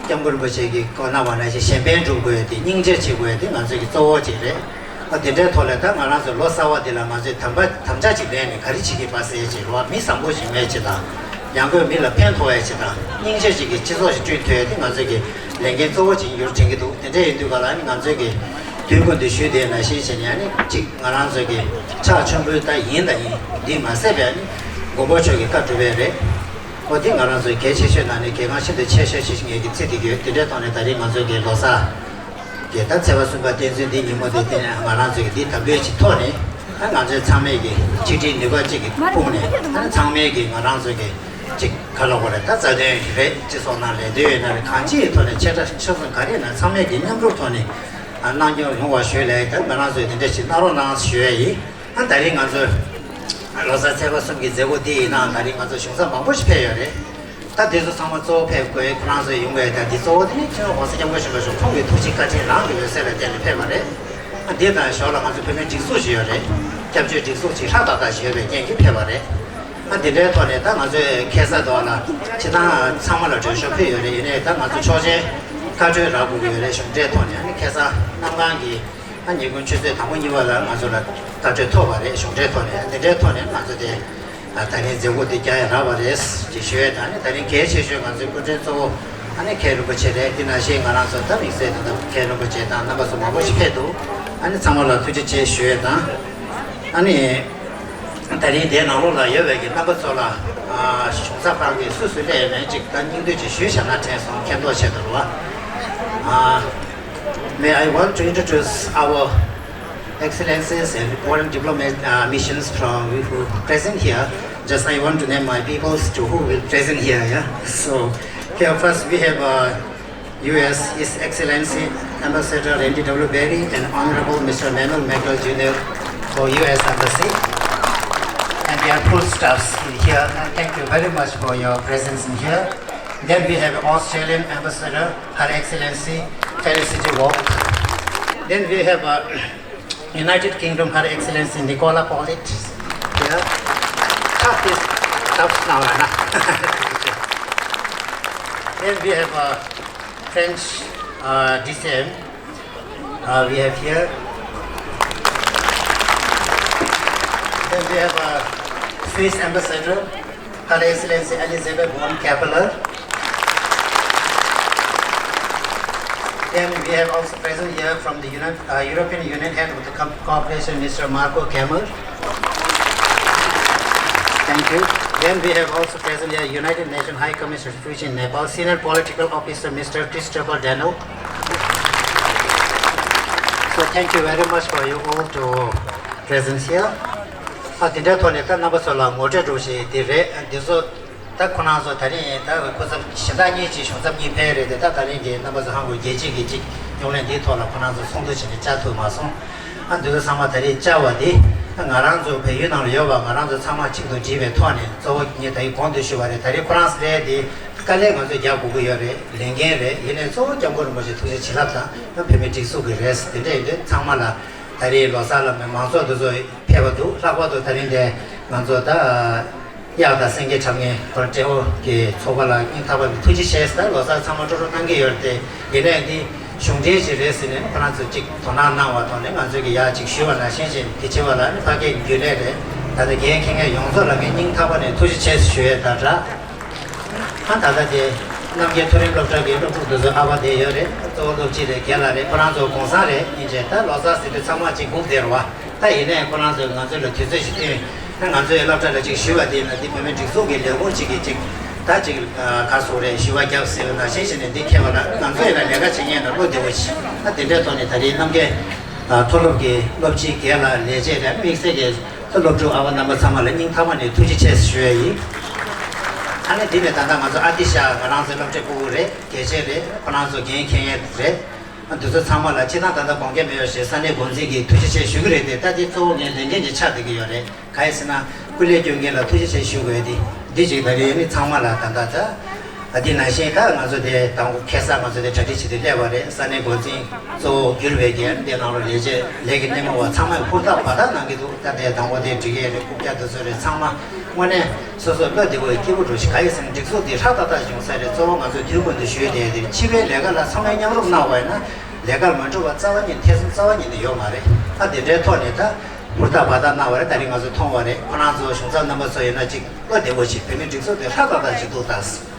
སྐྱབས་མགོན་རིན་པོ་ཆེ་གིས་བཀའ་གནང་བ་ནང་བཞིན་གཞན་ཕན་སྒྲུབ་དགོས་ཡ་དེ་སྙིང་རྗེ་བྱེད་དགོས་ཡ་དེ་ང་ཚོས་ཀྱི་གཙོ་བོ་གཅིག་རེད། ཨ་དེ་འདྲའི་ཐོག་ལ་ད་ང་རང་ཚོ་ལོ་གསར་བ་འདི་ལ་ང་ཚོས་དམ་པ་དམ་བཅའ་གཅིག་ལེན་ནས་ག་རེ་བྱེད་ཀྱི་པ་ཟེར་བྱས་རོགས་མི་བཟང་པོ་ཞིག་མེད་ཅེས་དང་ ཡང་སྒོས་མི་ལ་ཕན་ཐོགས་ཡ་ཅིག་དང་། སྙིང་རྗེ་ཅིག་གི་སྤྱི་ཚོགས་ཤིག་བསྐྲུན་ཐུབ་ཡ་དེ་ང་ཚོའི་གི་ལས་འགན་གཙོ་བོ་ཅིག་ཡིན་རྒྱུར་དྲན་གྱི་འདུག་དེ་འདྲ་ཡིན་དུས་ག་ལ་ནི་ང་ཚོའི་གི་དུས་ཀུན་ཏུ་ཞུས་དེ་ནང་བཞིན་བྱས་ནས་ཨ་ནི་གཅིག་ང་རང་ཚོའི་གི་ཕྱག་མཆོད་འབུལ་ད་ཡིན་དང་ཡིན། འདི་མ་ཟད་པའི་ཨ་ནི་མགོན་པོ་མཆོག་གི་བཀའ་སྒྲུབ་པ་རེད། འོ་དེ་ང་རང་ཚོའི་གལ་ཆེ་ཤོས་ནང་ནས་གལ་འགངས་ཤིན་ཏུ་ཆེ་ཤོས་ཤིག་ངེད་ཀྱིས་བརྩི་བསྡད་ཀྱི་ཡོད། དེ་འདྲའི་ཐོག་ནས་ད་རིང་ང་ཚོའི་གི་ལོ་གསར་གྱི་ད་ཚེས་པ་གསུམ་པ་བསྟན་འཛིན་འདི་ཉིན་མོ་འདི་བསྟན་ནས་ང་རང་ཚོས་ཀྱི་འདི་དམ་འབུལ་གྱི་ཐོག་ནས་ད་ང་ཚོའི་ཚང་མས་ཀྱི་གཅིག་སྒྲིལ་ནུས་པ་གཅིག་གི་སྤུངས་ནས་ད་ཚང་མས་ཀྱི་ང་རང་ཚོའི་ཀྱི་གཅིག་ག་ལ་གོ་རེད། ད་རྩ་དོན་རེད། སྤྱི་ཚོགས་ནང་ལས་དོན་ཡོད་ན་རེད། གང་ཅི་ཡི་ཐོག་ནས་ཆེ་ཕྲ་ཆུང་གསུམ་ག་རེ་ཡིན་ན་ཚང་མས་ཀྱི་མཉམ་རུབ་ཐོག་ནས་གནང་སྐྱོང་ཡོང་བ་ཞུ་ལས། ད་ང་རང་ཚོས་དེ་འདྲ་ཞིག་གནང་རོགས་གནང་ཞུ་ཡ་ཡིན། ཨ་ད་རིང་ང་ཚོ་ལོ་གསར་ཚེས་པ་གསུམ་གྱི་མཛད་སྒོ་འདི་ཡིན་ནའང་ད་རིང་ང་ཚོ་གཞུང་ཚབ་མང་པོ་ཞིག་ཕེབས་ཡོད་རེད། ད་འདི་ཚོ་ཚང་མ་གཙོ་བོ་ཕེབས་དགོས་ཁོ་རང་ཚོ་ཡོང་དགོས། ད་འདི་གཙོ་བོ་དེ་ནི་སྤྱི་ནོར་༸གོང་ས་༸སྐྱབས་མགོན་ཆེན་པོ་མཆོག་ཁོང་གི་ཐུགས་རྗེ་བཀའ་དྲིན་རང་གི་འོད་ཟེར་ལ་བརྟེན་ནས་ཕེབས་པ་རེད། ཨ་འདི་དང་ཞོར་ལ་ང་ཚོ་བོད་མིའི་སྒྲིག་འཛུགས་ཤིག་ཡོད་རེད། སྐྱབས་བཅོལ་སྒྲིག་འཛུགས་ཤིག་ཧྲག་ཏག་ཏག་ཞིག་ཡོད་པའི་རྐྱེན་གྱིས་ཕེབས་པ་རེད། ཨ་འདི་འདྲའི་ཐོག་ནས་ད་ང་ཚོས་ཁ་སང་དུ་བ་ལ་སྤྱི་བཏང་ཚང་མ་ལ་གྲོས་ཤོག་ཕུལ་ཡོད་རེད། ཡིན་ནའི་ད་ང་ཚོ་ཆོག་མཆན་བཀའ་འཁྲོལ་རག་དགོས་ཀྱི་ཡོད་རེད། གཞུང་འབྲེལ་ཐོག་ནས་ཨ་ནི་ཁ་སང་གནམ་གང་གི་ཨ་ཉིན་གུང་ཆུ་ཚོད་དང་པོ་གཉིས་པ་ལ་ང་ཚོ་ལ་བཀའ་འཁྲོལ་ཐོབ་པ་རེད། གཞུང་འབྲེལ་ཐོག་ནས། འདི་འདྲའི་ཐོག་ནས་ང་ཚོ་དེ་ད་ནི་མཛད་སྒོ་འདི་རྒྱག་ཡ་རག་པ་རེད་ཅེས་ཞུ་ཡས་དང་། ཨ་ནི་ད་རིང་གལ་ཆེ་ཤོས་ང་ཚོའི་སྐུ་མགྲོན་གཙོ་བོ་ཨ་ནི་མཁན་རིན་པོ་ཆེ་རེད། དེ་ནང་བཞིན་ང་རང་ཚོ་ད་དམིགས་བསལ་དུ་ད་མཁན་རིན་པོ་ཆེ་དང་རྣམ་པ་ཚོ་མང་པོ་ཞིག་ཕེབས་འདུག་ཨ་ནི་ཚང་མ་ལ་ཐུགས་རྗེ་ཆེ་ཞུ་ཡས་དང་། ཨ་ནི་ད་རིང་དེའི་ནང་ལོགས་ལ་ཡོད་པའི་གི་རྣམ་པ་ཚོ་ལ་ཨ་གཞུང་ཚབ་ཁང་གི་སུ་སུ་སླེབས་ཡོད་མེད་ཅིག་ད་སྙིང་བསྡུས་ཅིག་ཞུས་བཞག་ན་དྲན་སོང་། མཁྱེན་རྟོགས་ཆེད་དུ་རེད་བ། ཨ། May I want to introduce our excellencies and important diplomat uh, missions from who present here. Just I want to name my peoples to who will present here. Yeah. So here first we have uh, U S His Excellency Ambassador Randy W. Berry and Honorable Mister Manuel Michael Junior for U S Embassy. And their full staffs here. And thank you very much for your presence in here. Then we have Australian Ambassador, Her Excellency Felicity Wong. Then we have uh, United Kingdom, Her Excellency Nicola Pollitt. Yeah. Tough is tough now, na. Then we have uh, French uh, D C M. Uh, we have here. Then we have uh, Swiss Ambassador, Her Excellency Elizabeth von Kepler. Then we have also present here from the Uni- uh, European Union Head of the Com- Cooperation, Mister Marco Kemmer. Thank you. Then we have also present here United Nations High Commissioner for Refugee in Nepal, Senior Political Officer, Mister Christopher Dano. So thank you very much for you all to presence here. ཨ་དེ་འདྲའི་ཐོག་ནས་ད་རྣམ་པ་ཚོ་ལ་ངོ་སྤྲོད་འདྲ་བོ་ཞིག་དེ་རེད། འདི་ཚོ་ད་ཁོ་རང་ཚོ་ད་རིང་ད་སྐུ་ཚབ་གཞན་དག་གཉིས་ཅིག་གཞུང་ཚབ་གཉིས་ཕེབས་རེད་དེ། ད་ད་རིང་གི་རྣམ་པ་ཚོ་ཧང་གོ་རྒྱལ་སྤྱི་གི་ཅིག་རྙོག་གླེང་འདིའི་ཐོག་ལ་ཁོ་རང་ཚོ་ཚོགས་འདུ་བྱས་ནས་བཅར་ཐུབ་མ་སོང་། ཨ་འདི་ཚོ་ཚང་མ་ད་རིང་བཅར་བ་འདི་ཨ་ང་རང་ཚོ་བལ་ཡུལ་ནང་ལ་ཡོད་པ་ང་རང་ཚོ་ཚང་མ་གཅིག་ཏུ་བསྒྲིལ་བའི་ཐོག་ནས། གཙོ་བོ་ངས་ད་ཡིན་གོང་དུ་ཞུས་པ་རེད། ད་རིང་ཁོ་རང་ཚོ་ལས་འདི་དཀའ་ལས་ང་ཚོས་རྒྱག་དགོས་ཀྱི་ཡོད་རེད། ལས་འགན་རེད། ཡིན་ནའི་གཙོ་བོ་སྐྱབས་མགོན་རིན་པོ་ཆེ་ཐུགས་རྗེ་བྱིན་རླབས་དང་ཡང་བོད་མིའི་སྒྲིག་འཛུགས་ཀྱི་རེད། དེ་འདྲ་ཡིན་དུས་ཚང་མ་ལ་ད་རེས་ལོ་གསར་ལ་མི་མང་ཚོགས་འདི་ཚོ་ཕེབས་པ་འདུག་ལྷག་པར་དུ་ད་རིང་དེ་ང་ཚོ་ད་གཡག་དང་སེང་གེ་འཁྲབ་མཁན་ཁོ་ར་ཏྲེ་ཧོ་གི་ཚོགས་པ་ལ་སྙིང་ཐག་པ་ནས་ཐུགས་རྗེ་ཆེ་ཟེར། ད་ལོ་གསར་ཚང་མ་སྤྲོ་སྤྲོ་གནང་གི་ཡོད་རེད་དེ། ཡིན་ནའི་འདི་གཞུང་འབྲེལ་ཅིག་རེད་ཟེར་ནས་ཁོ་རང་ཚོ་ཅིག་དོ་སྣང་གནང་བ་དང་ནི། ང་ཚོས་ཀྱི་ཡག་ཅིག་ཞུས་པ་ནང་བཞིན་བྱས་དེ་བྱེད་པ་ལ་ནི་ཕ་སྐད་རྒྱུན་ལས་རེད། ད་ལྟ་འགན་འཁྱེར་མཁན་ཡོངས་རྫོགས་ལ་ངས་སྙིང་ཐག་པ་ནས་ཐུགས་རྗེ་ཆེ་ཞུ་ཡས་དང་སྦྲགས། ཨ་ད་ལྟ་དེ་རྣམ་རྒྱལ་མཐོ་རིམ་སློབ་གྲྭ་གི་སློབ་ཕྲུག་འདི་ཚོ་ཨ་ཕ་དེ་ཡོད་རེད། གཙོ་བོ་སློབ་སྤྱི་རེད། རྒན་ལགས་རེད། ཁོ་རང་ཚོ་གུང་སེང་རེད། སྙིང་རྗེ། ད་ལོ་གསར་ཟེར་དུས་ཚང་མ་གཅིག་སྒུག་བསྡད་རེད་བ། ད་ཡིན་ནའི་ཁོ་རང་ཚོས་ང་ཚོ་ལ་དུས་ཚོད་ཞིག་བསྟུན། ད་ང་ཚོའི་སློབ་གྲྭ་ལ་ཅིག་ཞུས་པ་དེ་ཡིན་ན་འདི་བོད་མིའི་སྒྲིག་འཛུགས་ཀྱི་ལས་ཁུངས་ཅིག་གིས་ཅིག་ད་ཅིག་ག་སོགས་རེད། ཞུ་བ་རྒྱབ་ཟེར་བ་ནང་བཞིན་བྱས་ནས་འདི་འཁེལ་བ་ལ་ང་ཚོ་ཡིན་ན་ལས་ཀ་བྱེད་མཁན་ལ་བློ་བདེ་བོ་ཞིག་ད་དེ་འདྲའི་ཐོག་ནས་ད་རེས་རྣམ་རྒྱལ་མཐོ་སློབ་ཀྱི་སློབ་སྤྱི་རྒན་ལགས་ལས་བྱེད་རེད། དམིགས་བསལ་གྱི་ད་སློབ་ཕྲུག་ཨ་ཕ་རྣམ་པ་ཚང་མ་ལ་སྙིང་ཐག་པ་ནས་ཐུགས་རྗེ་ཆེ་ཞུ་ཡ་ཡིན། ཨ་ནི་འདི་ནས་ད་ལྟ་ང་ཚོ་ཨ་ཏི་ཤ་ང་རང་ཚོའི་སློབ་གྲྭའི་ཕྲུ་གུ་རེད། དགེ་ཆེ་རེད། ཁོ་རང་ཚོ་འགན་འཁྱེར་མཁན་རེད། འདི་ཚོ་ཚང་མ་ལ་སྤྱིར་བཏང་ད་ལྟ་དགོངས་འགལ་མེད་པ་ཞེས་ས་གནས་འགོ་འཛིན་གྱིས་ཐུགས་རྗེ་ཆེ་ཞུ་གི་རེད་དེ། ད་འདི་གཙོ་བོ་ངའི་ལས་འགན་ཅིག་ཆགས་བསྡད་ཀྱི་ཡོད་རེད། གང་ཡིན་ཟེར་ན་སྐུ་ལས་སྐྱོན་མཁན་ལ་ཐུགས་རྗེ་ཆེ་ཞུ་དགོས་ཏེ། འདི་ཅིག་ད་རེས་ནི་ཚང་མ་ལ་ད་ལྟ་ད་ཨ་འདི་ནང་བཞིན་ད་ང་ཚོ་དེ་དང་པོ་ཁ་སང་ང་ཚོ་དེ་གྲ་སྒྲིག་བྱེད་དུས་སླེབས་པ་རེད། ས་གནས་འགོ་འཛིན་གཙོ་བོ་གྱུར་པའི་འགན་དེ་ནང་ལ་ལས་བྱེད་ལས་ཀྱི་སྣེ་མོ་བ་ཚང་མས་ཧུར་ཐག་འབད་ཐག་གནང་གི་འདུག་ད་དེ་དང་པོ་དེ་འགྲིག་གི་རེད། རྐུབ་བཀྱག་དེ་ཚོ་རེད། ཚང་མ་དངོས་གནས་སོ་སོ་བློ་བདེ་བོའི་སྐྱིད་པོ་འགྲོ་ཞིག་ག་ཡིན་ཟེར་ན་སྒྲིག་འཛུགས་འདི་ཧྲག་ཏག་ཏག་བྱུང་ས་རེད། གཙོ་བོ་ང་ཚོས་དུས་ཀུན་ཏུ་ཞུས་བསྡད་དེ་སྤྱི་པའི་ལས་ཀ་ལ་ཚང་མས་མཉམ་རུབ་གནང་བ་ཡིན་ན་ལས་ཀ་མ་འགྲུབ་པ་རྩ་བ་ཉིད་ཐེ་ཚོམ་རྩ་བ་ཉིད་ནས་ཡོད་མ་རེད། ཨ་དེ་འདྲའི་ཐོག་ནས་ད་ ཧུར་ཐག་འབད་ཐག་གནང་བ་རེད། ད་རིང་ང་ཚོ་མཐོང་བ་རེད། ཁོ་རང་ཚོ་གཞུང་ཚབ་རྣམ་པ་ཚོ་ཡིན་ན་ཅིག་བློ་བདེ་པོ་བྱེད། བོད་མིའི་སྒྲིག་འཛུགས་དེ་ཧྲག་ཏག་ཏག་ཅིག་འདུག་ད་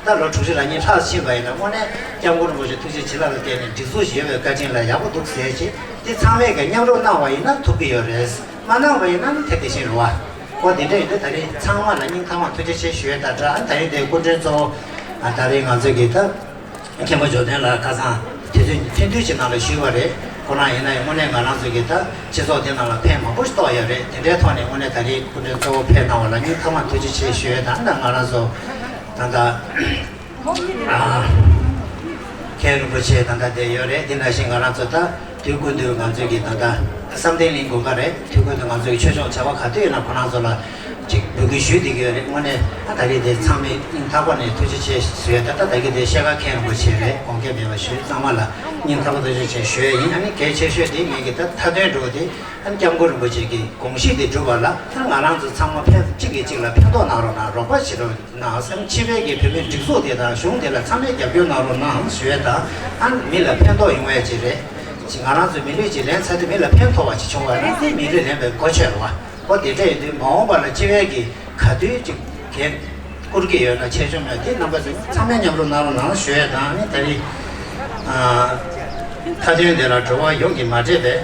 ད་ལོ་དྲུག་ཅུ་ལ་ཉིན་ལྷག་ཕྱིན་པ་ཡིན་ན་དངོས་གནས་སྐྱབས་མགོན་རིན་པོ་ཆེ་ཐུགས་རྗེ་བྱིན་རླབས་ལ་བརྟེན་ནས་སྒྲིག་འཛུགས་ཡོད་པའི་བཀའ་དྲིན་ལ་ཡག་པོ་འདུག་ཟེར་གྱི་འདི་ཚང་མས་ཀྱང་མཉམ་རུབ་གནང་བ་ཡིན་ན་ཐུབ་ཀྱི་ཡོད་རེད། མ་གནང་བ་ཡིན་ན་ནི་དེ་དེ་བཞིན་རེད་བ། ཨོ་དེ་འདྲ་ཡིན་དུས་ད་རིང་ཚང་མ་ལ་སྙིང་ཐག་པ་ཐུགས་རྗེ་ཆེ་ཞུ་ཡས་དང་སྦྲགས། ད་རིང་དེ་སྐུ་མགྲོན་གཙོ་བོ་ད་རིང་ང་ཚོ་གི་ད་མཁན་པོ་འབྱོར་ལྡན་ལགས་ཁ་སང་དུས་ཚོད་ཐུང་ཐུང་ཅིག་ནང་ལ་ཞུས་པ་རེད། ཁོ་རང་ཡིན་ན་ཡང་དངོས་གནས་ང་རང་ཚོ་གི་ད་སྤྱི་ཚོགས་དེ་ནང་ལ་ཕན་མང་པོ་ཞིག་ཐོགས་ཡོད་རེད། དེ་འདྲའི་ཐོག་ནས་དངོས་གནས་ད་རིང་སྐུ་མགྲོན་གཙོ་བོ་ཕེབས་གནང་བ་ལ་སྙིང་ཐག་པ་ཐུགས་རྗེ་ཆེ་ཞུ་ཡས་དང་། ད་ང་རང་ཚོ་ད་ལྟ་ཨ། མཁན་རིན་པོ་ཆེ་ད་ལྟ་བསྡད་ཡོད་རེད། དེ་ནང་བཞིན་ང་རང་ཚོ་ད་དུས་ཀུན་ཏུ་ང་ཚོའི་གི་ད་ལྟ་བསམ་གཏན་གླིང་དགོན་པ་རེད། དུས་ཀུན་ཏུ་ང་ཚོའི་ཆོས་ཕྱོགས་བྱ་བ་ག་དུས་ཡིན་ན་ཁོ་རང་ཚོ་ལ་ཅིག་འབོད་སྐུལ་ཞུས་བསྡད་ཀྱི་ཡོད་རེད། དངོས་གནས་ད་ད་རེས་དེ་ཚང་མས་སྙིང་ཐག་པ་ནས་ཐུགས་རྗེ་ཆེ་ཞུ་ཡ། ད་ལྟ་ད་གི་དེ་ཤེལ་དཀར་མཁན་རིན་པོ་ཆེ་རེད། དགོངས་འགལ་མེད་པ་ཞུ། ཚང་མ་ལ་སྙིང་ཐག་པ་ཐུགས་རྗེ་ཆེ་ཞུ་ཡ་ཡིན། ཨ་ནི་གལ་ཆེ་ཤོས་དེ་ངེད་ཀྱི་ད་མཐའ་དོན་འགྲོ་དེ་ཨ་ནི་སྐྱབས་མགོན་རིན་པོ་ཆེ་གི་དགོངས་གཞི་དེ་འགྲུབ་པ་ལ་ད་ང་རང་ཚོ་ཚང་མ་ཕན་གཅིག་གིས་གཅིག་ལ་ཕན་ཐོགས་གནང་རོགས་གནང་། རོགས་པ་བྱེད་རོགས་ནང་སེམས་སྤྱི་པའི་གི་བོད་མིའི་སྒྲིག་འཛུགས་དེ་དང་གཞུང་དེ་ལ་ཚང་མས་རྒྱབ་སྐྱོར་གནང་རོགས་གནང་ཞུ་ཡས་དང་། ཨ་མི་ལ་ཕན་ཐོགས་ཡོང་བ་ཅིག་རེད། ཅིག་ང་རང་ཚོ་མི་ལུས་ཅིག་ལེན་ཚར་དུས་མི་ལ་ཕན་ཐོགས་པ་ཅིག་བྱུང་བ་ན་དེ་མི་ལུས་ལེན་པའི་གོ་ཆོད་རེད་བ། འོ་དེ་འདྲ་ཡིན་དུས་མ་འོངས་པ་ལ་སྤྱི་པའི་གི་ག་དུས་ཅིག་འགན་བསྐུར་གྱི་ཡོད་ན་ཆེ་ཆུང་མེད་དེ་རྣམ་པ་ཚོ་ཚང་མས་མཉམ་རུབ་གནང་རོགས་གནང་ཞུ་ཡས་དང་། ཨ་ནི་ད་རིང་ཨ་མཐའ་དོན་དེ་ལ་འགྲོ་བ་ཡོངས་ཀྱིས་མ་འདྲེས་པའི་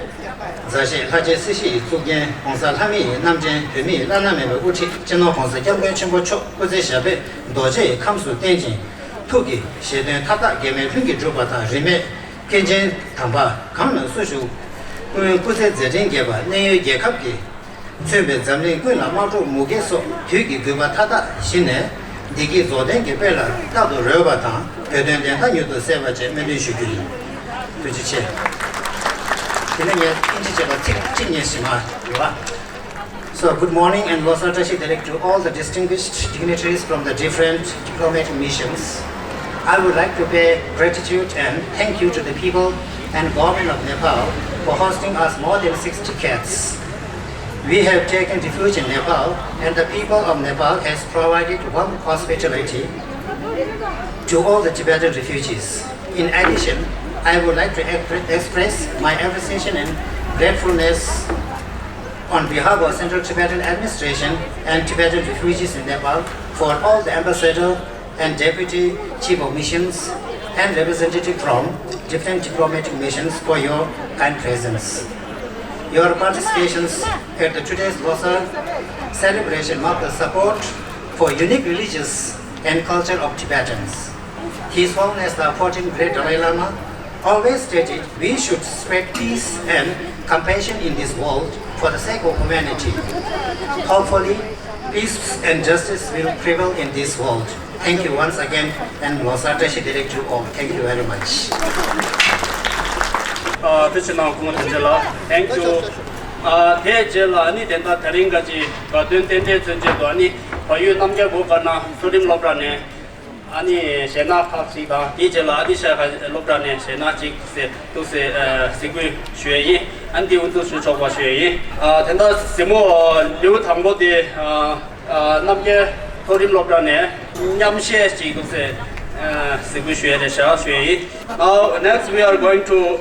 མཛའ་བཤེས་ལྷ་རྗེ་སྲིད་ཞི་ཡི་གཙུག་རྒྱན། ༸གོང་ས་ལྷ་མི་ཡི་རྣམ་འདྲེན། བོད་མི་ཡི་བླ་ན་མེད་པའི་དབུ་ཁྲིད་སྤྱི་ནོར་༸གོང་ས་༸སྐྱབས་མགོན་ཆེན་པོ་མཆོག་སྐུ་ཚེ་ཞབས་པད་རྡོ་རྗེ་ཡི་ཁམས་སུ་བརྟན་ཅིང་། ཐུགས་ཀྱི་བཞེད་དོན་མཐའ་དག་འགལ་མེད་ལྷུན་གྱིས་འགྲུབ་པ་དང་། རིས་མེད་སྐྱེས་ཆེན་དམ་པ་གང་ན་སུ་བཞུགས་ཀུན་སྐུ་ཚེ་མཛད་འཕྲིན་རྒྱས་པ། གནས་ཡུལ་རྒྱལ་ཁབ་ཀྱིས་མཚོན་པའི་འཛམ་གླིང་ཀུན་ལ་དམག་འཁྲུག་མུ་གེ་སོགས་དུས་ཀྱི་དགོས་པ་མཐའ་དག་གཞི་ནས་བདེ་སྐྱིད་རྫོགས་ལྡན་གྱི་དཔལ་ལ་རྟག་ཏུ་རོལ་བ་དང་། བོད་དོན་བདེན་མཐའ་མྱུར་དུ་གསལ་བར་བཅས་སྨོན་འདུན་ཞུ་རྒྱུ་ཡིན། ཐུགས་རྗེ་ཆེ། དེ་ནས་ངས་ཨིན་ཇི་བྱས་པ་ཚིག་གཅིག་གཉིས་ཤིག་མ་ཡོད་པ། So, good morning and Losar Tashi Delek to all the distinguished dignitaries from the different diplomatic missions. I would like to pay gratitude and thank you to the people and government of Nepal for hosting us more than six decades. We have taken refuge in Nepal, and the people of Nepal has provided warm hospitality to all the Tibetan refugees. In addition, I would like to expre- express my appreciation and gratefulness on behalf of Central Tibetan Administration and Tibetan refugees in Nepal for all the ambassador and deputy chief of missions and representative from different diplomatic missions for your kind presence. Your participations at the today's Losar celebration mark the support for unique religious and culture of Tibetans. His Holiness the fourteenth Great Dalai Lama always stated we should spread peace and compassion in this world for the sake of humanity. Hopefully, peace and justice will prevail in this world. Thank you once again and Losar Tashi Delek to all. Thank you very much. ཨ་ཐུགས་རྗེ་གནང་སྐུ་ངོ་དོན་གཅོད་ལགས། Thank you. ཨ་དེའི་རྗེས་ལ་ཨ་ནི་དེ་འདྲ་དེ་རིང་ག་ཅི་དགའ་སྟོན་རྟེན་འབྲེལ་མཚོན་ཆེད་དུ་ཨ་ནི་བལ་ཡུལ་རྣམ་རྒྱལ་སྒོ་དཀར་ནང་མཐོ་རིམ་སློབ་གྲྭ་ནས་ཨ་ནི་གཞས་སྣ་ཁག་ཅིག་དང་། དེའི་རྗེས་ལ་ཨ་ནི་ཤ་ཁ་སློབ་གྲྭ་ནས་གཞས་སྣ་ཅིག་ཟེར་འདུག་ཟེར་ཨ་གཟིགས་འབུལ་ཞུ་ཡས་ཡིན། ཨ་ནི་འདི་དབུ་འཛུགས་ཞུ་ཆོག་པ་ཞུ་ཡས་ཡིན། ཨ་དེ་འདྲ་གཟིགས་མོ་ལེའུ་དང་པོ་དེ་ཨ་ཨ་རྣམ་རྒྱལ་མཐོ་རིམ་སློབ་གྲྭ་ནས་མཉམ་གཞས་ཅིག་འདུག་ཟེར་ཨ་གཟིགས་འབུལ་ཞུ་ཡས་རེད་ཤག་ཞུ་ཡས་ཡིན། Now, next we are going to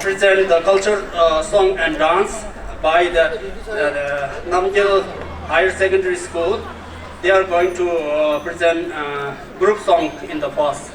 present the culture uh, song and dance by the uh, Namgyal Higher Secondary School. They are going to uh, present uh, group song in the first.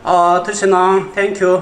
ཨ། ཐུགས་རྗེ་གནང་། Thank you.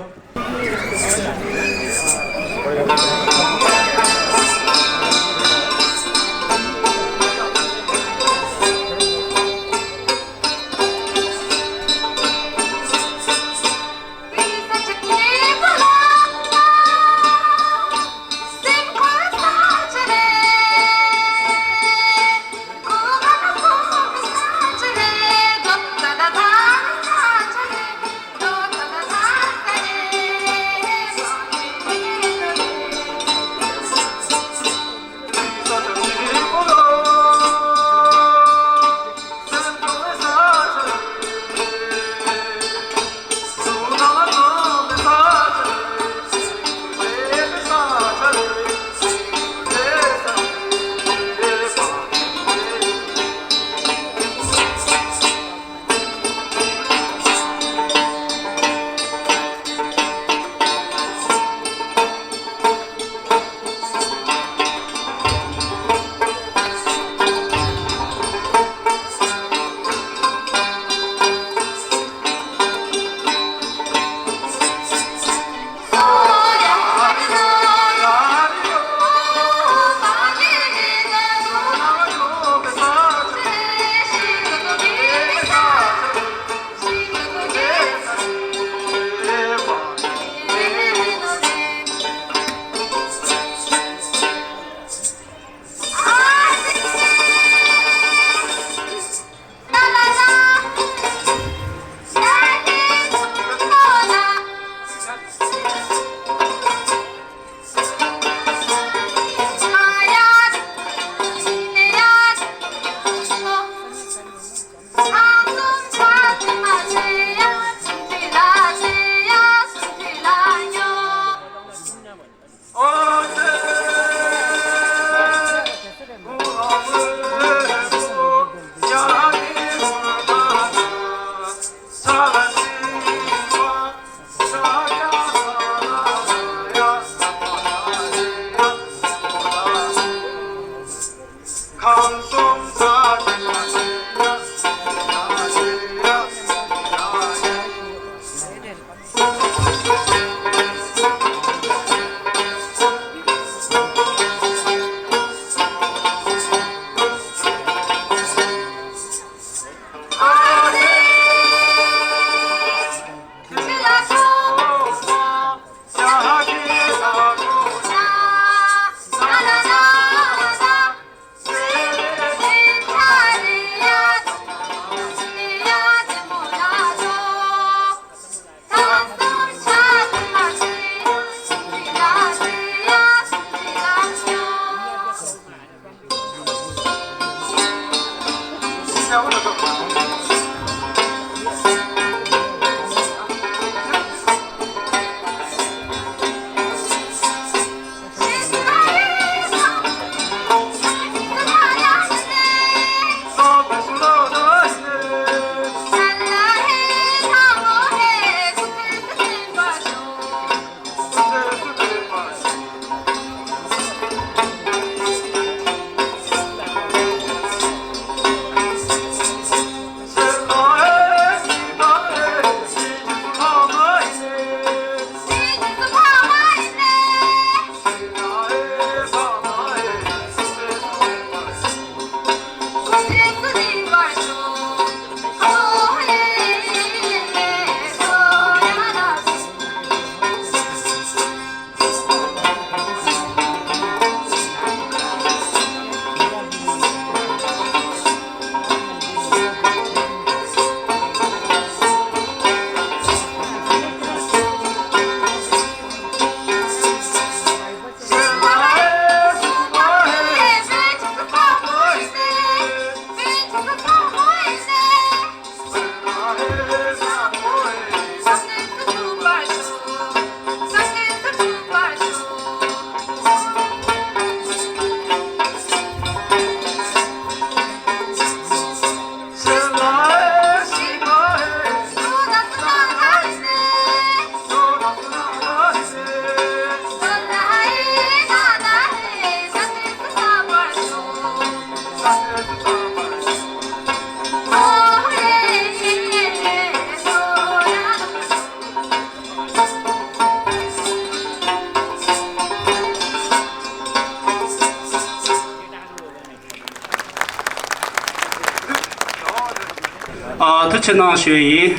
ཐུགས་རྗེ་གནང་ཞུ་ཡི་ཡིན།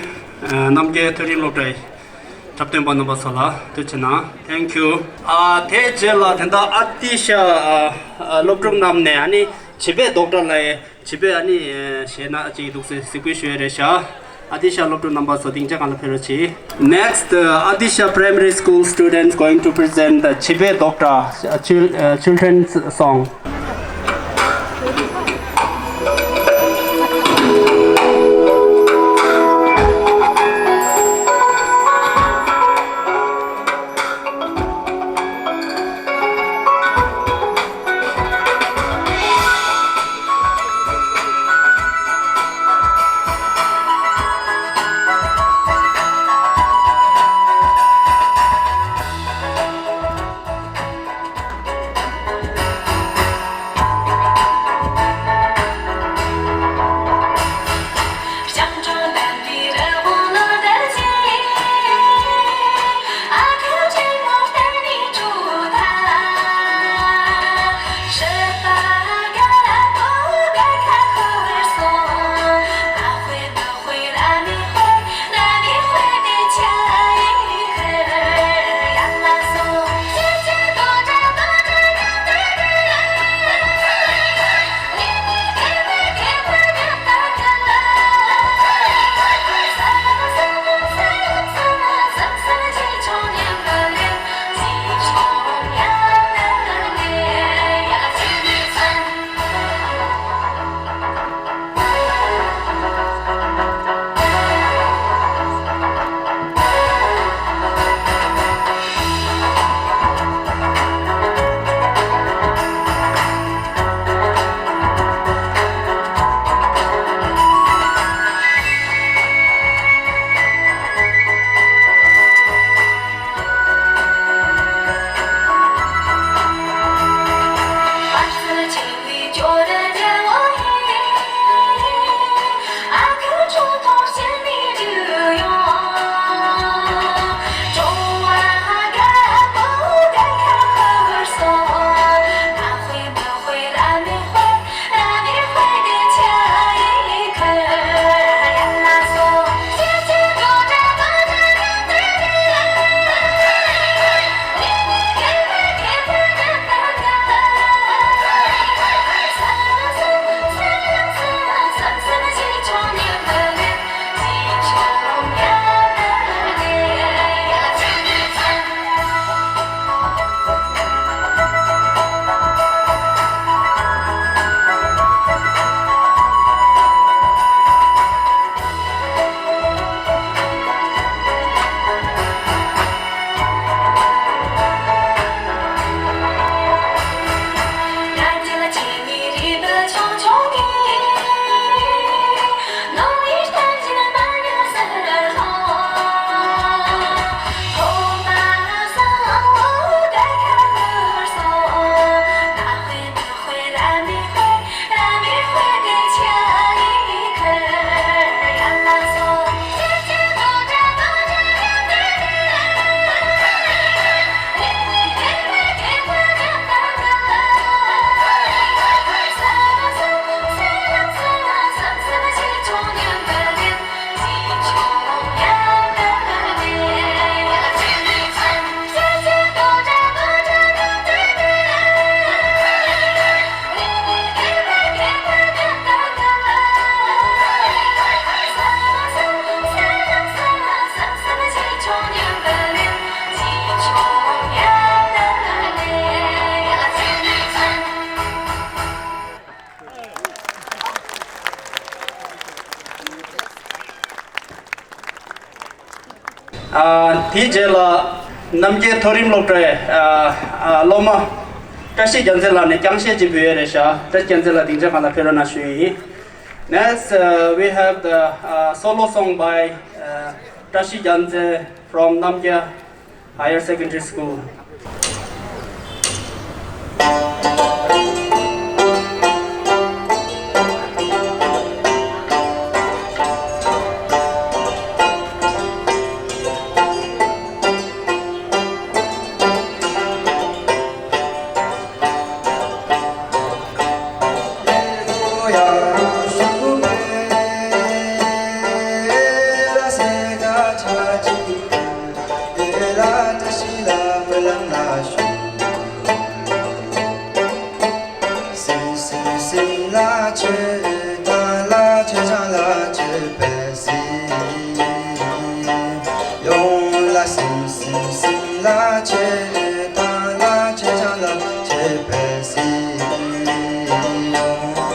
ཨ། རྣམ་རྒྱལ་མཐོ་རིམ་སློབ་གྲྭའི་འཁྲབ་སྟོན་པ་རྣམ་པ་ཚོ་ལ་ཐུགས་རྗེ་གནང་། Thank you། ཨ། དེའི་རྗེས་ལ་དེ་འདྲ་ཨ་ཏི་ཤ། ཨ། ཨ། སློབ་ཕྲུག་རྣམས་ནས་ཨ་ནི་བྱིས་པའི་རྡོག་སྒྲ་ལ་བྱིས་པའི་ཨ་ནི་གཞས་སྣ་ཅིག་འདུག་སེ་གཟིགས་འབུལ་ཞུ་ཡས་རེད་ཤག་ཨ་ཏི་ཤ་སློབ་ཕྲུག་རྣམ་པ་ཚོ་སྡིངས་ཆ་སྒང་ལ་ཕེབས་རོགས་གྱིས། Next, uh, Atisha Primary School students going to present the བྱིས་པའི་རྡོག་སྒྲ, uh, chil- uh, children's song. ཨ། དེའི་རྗེས་ལ་རྣམ་རྒྱལ་མཐོ་རིམ་སློབ་གྲྭའི་ཨ་ཨ་སློབ་མ་བཀྲ་ཤིས་རྒྱལ་མཚན་ལགས་ནས་རྐྱང་གཞས་ཅིག་འབུལ་ཡས་རེད་ཤག་བཀྲ་ཤིས་རྒྱལ་མཚན་ལགས་སྡིངས་ཆ་སྒང་ལ་ཕེབས་རོགས་གནང་ཞུ་ཡས་ཡིན། Next, uh, we have the uh, solo song by uh, Tashi Janze from Namgya Higher Secondary School. སེམས་སེམས་སེམས་ལ་ཆོས་དང་ལ་ཆོས་ཀྱང་ལ་ཆོས་པའི་སེམས་ཡོང་།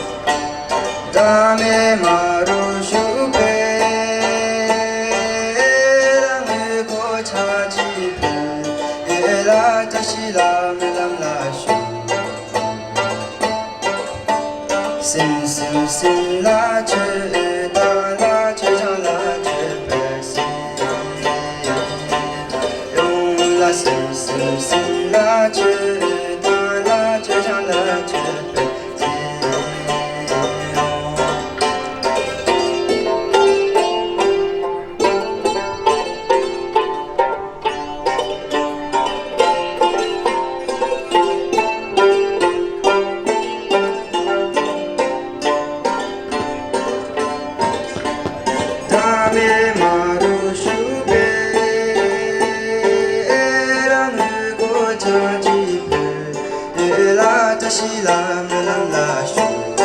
བདག་མེད་མ་རུ་བཞུགས་པའི་རང་ངོས་གོ་ཆ་གཅིག་པའི་ཡེ་ལ་བཀྲ་ཤིས་ལྷ་མོའི་ལམ་ལ་ཞུགས། སེམས་སེམས་སེམས་ལ་ཆོས་དང་ལ་ཆོས་ཀྱང་ལ་ཆོས་པའི་སེམས་ཡོང་། ལ་སེམས་སེམས་སེམས་ལ་ཆོས་དང་ལ་ཆོས་ཀྱང་ལ་ཆོས་པའི་སེམས་ཡོང་། བདག་མེད་མ་རུ་བཞུགས་པའི་རང་ངོས་གོ་ཆ་གཅིག་པའི་ཡེ་ལ་བཀྲ་ཤིས་ལྷ་མོའི་ལམ་ལ་ཞུགས།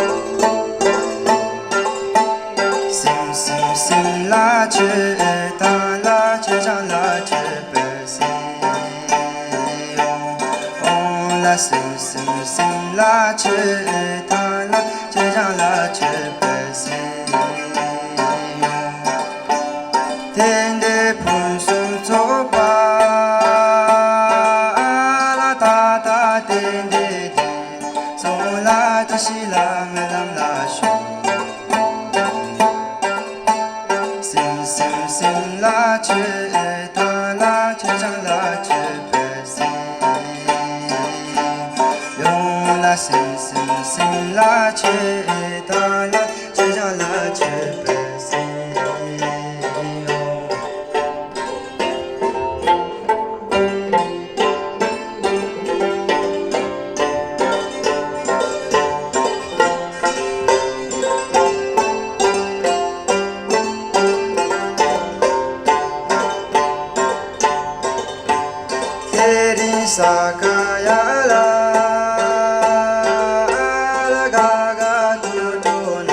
སེམས་སེམས་སེམས་ལ་ཆོས་དང་ལ་ཆོས་ཀྱང་ལ་ཆོས་པའི་སེམས་ཡོང་། ལ་སེམས་སེམས་སེམས་ལ་ཆོས་དང་ལ་ཆོས་ཀྱང་ལ་ཆོས་པའི་སེམས་ཡོང་། དེ་འདྲའི་ཕུན་སུམ་ཚོགས་པ་ལ་ད་ལྟ་དེ་འདྲའི་དེང་སང་ལ་བཀྲ་ཤིས་ལྷ་མོའི་ལམ་ལ་ཞུགས། སེམས་སེམས་སེམས་ལ་ཆོས་དང་ལ་ཆོས་ཀྱང་ལ་ཆོས་པའི་སེམས་ཡོང་། ལ་སེམས་སེམས་སེམས་ལ་ཆོས་དང་ལ་ཆོས་ཀྱང་ལ་ཆོས་པའི་སེམས་ཡོང་། དེ་རིང་ས་ག་ཡ་ལ་ལ་ག་ག་ཏུ་ཏུ་ན་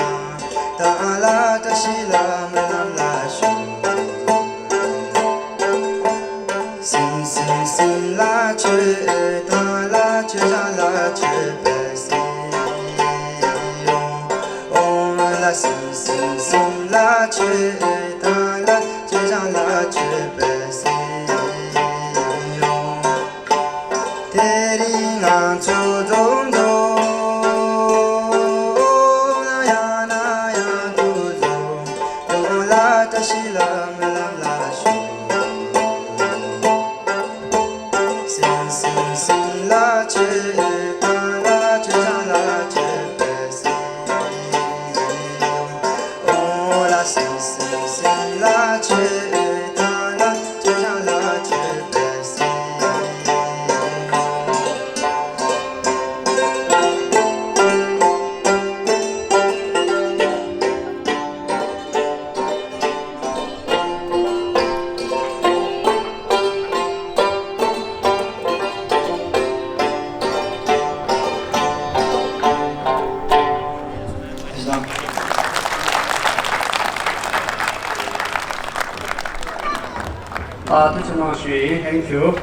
ད་ལ་བཀྲ་ཤིས་ལྷ་མོའི་ལམ་ལ་ཞུགས། སེམས་སེམས་སེམས་ལ་ཆོས་དང་ལ་ཆོས་ཀྱང་ལ་ཆོས་པའི་སེམས་ཡོང་། ལ་སེམས་སེམས་སེམས་ལ་ཆོས་དང་ལ་ཆོས་ཀྱང་ལ་ཆོས་པའི་སེམས་ཡོང་། དེ་རིང་ང་ཚོ་འཛོམས་འདུག་ན་ཡང་ན་ཡང་དུ་འཛོམས་ཡོང་། ལ་བཀྲ་ཤིས་ལྷ་མོའི་ལམ་ལ་ཞུགས། སེམས་སེམས་སེམས་ལ་ཆོས་དང་ལ་ཆོས་ཀྱང་ལ་ཆོས་པའི་སེམས་ཡོང་། ལ་སེམས་སེམས་སེམས་ལ་ཆོས་དང་ལ་ཆོས་ཀྱང་ལ་ཆོས་པའི་སེམས་ཡོང་། ཨ། ཐུགས་རྗེ་གནང་ཞུ་ཡིན། Thank you.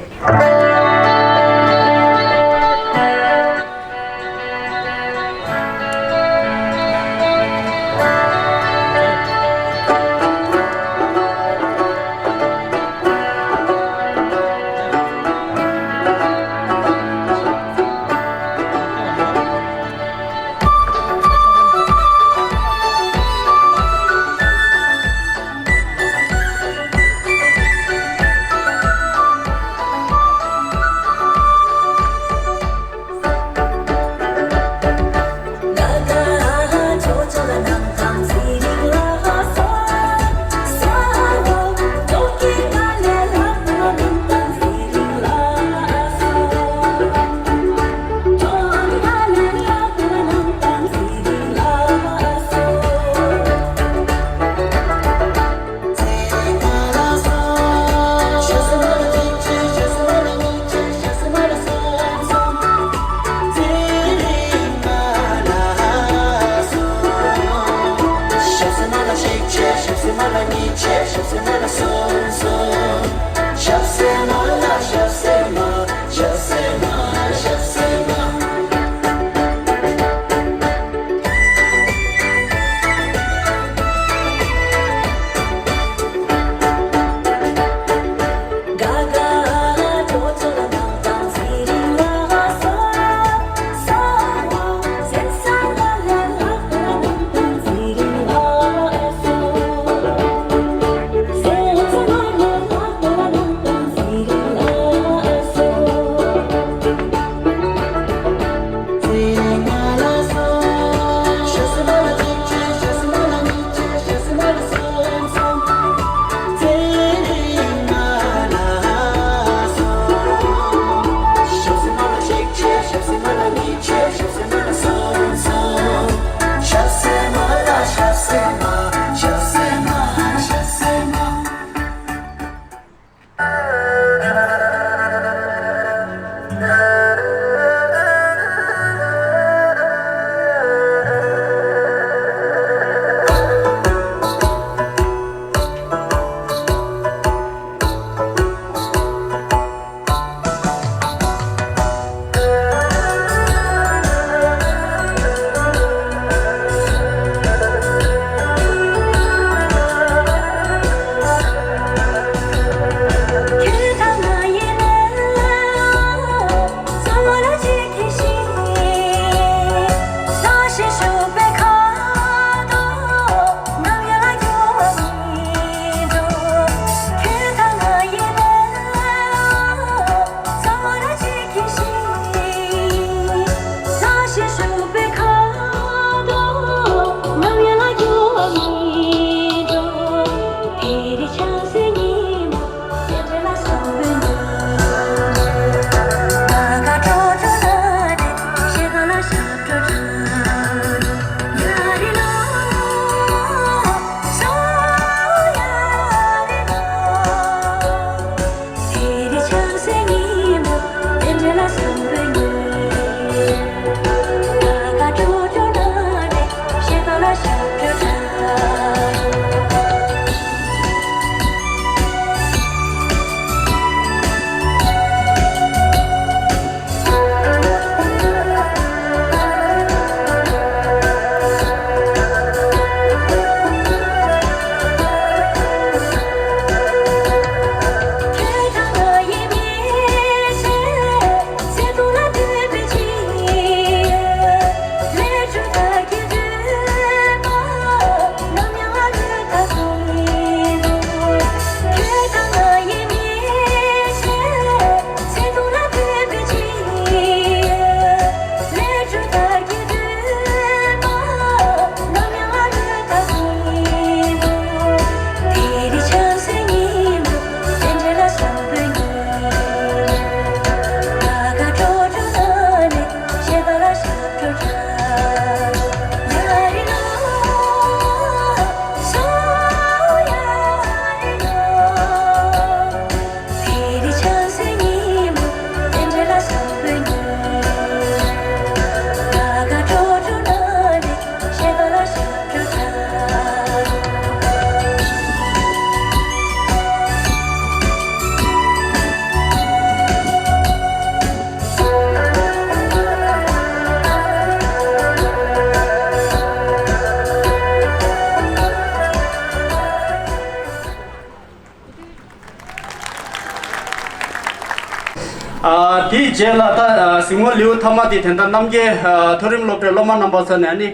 ཨ། དེའི་རྗེས་ལ་ད་ཨ་གཟིགས་མོ་ལེའུ་མཐའ་མ་དེ་དེ་འདྲ་རྣམ་རྒྱལ་ཨ་མཐོ་རིམ་སློབ་གྲྭའི་སློབ་མ་རྣམ་པ་ཚོ་ནས་ཨ་ནི་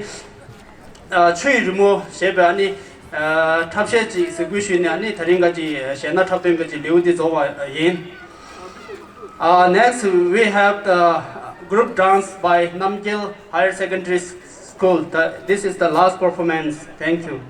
ཨ་ཆུ་ཡི་རི་མོ་ཞེས་པའི་ཨ་ནི་ཨ་འཁྲབ་གཞས་ཅིག་གཟིགས་འབུལ་ཞུས་ནས་ཨ་ནི་དེ་རིང་ག་ཅིག་གཞས་སྣ་འཁྲབ་སྟོན་ག་ཅིག་ལེའུ་འདི་རྫོགས་པ་ཡིན། Uh, next, we have the group dance by Namgyel Higher Secondary School. The, this is the last performance. Thank you.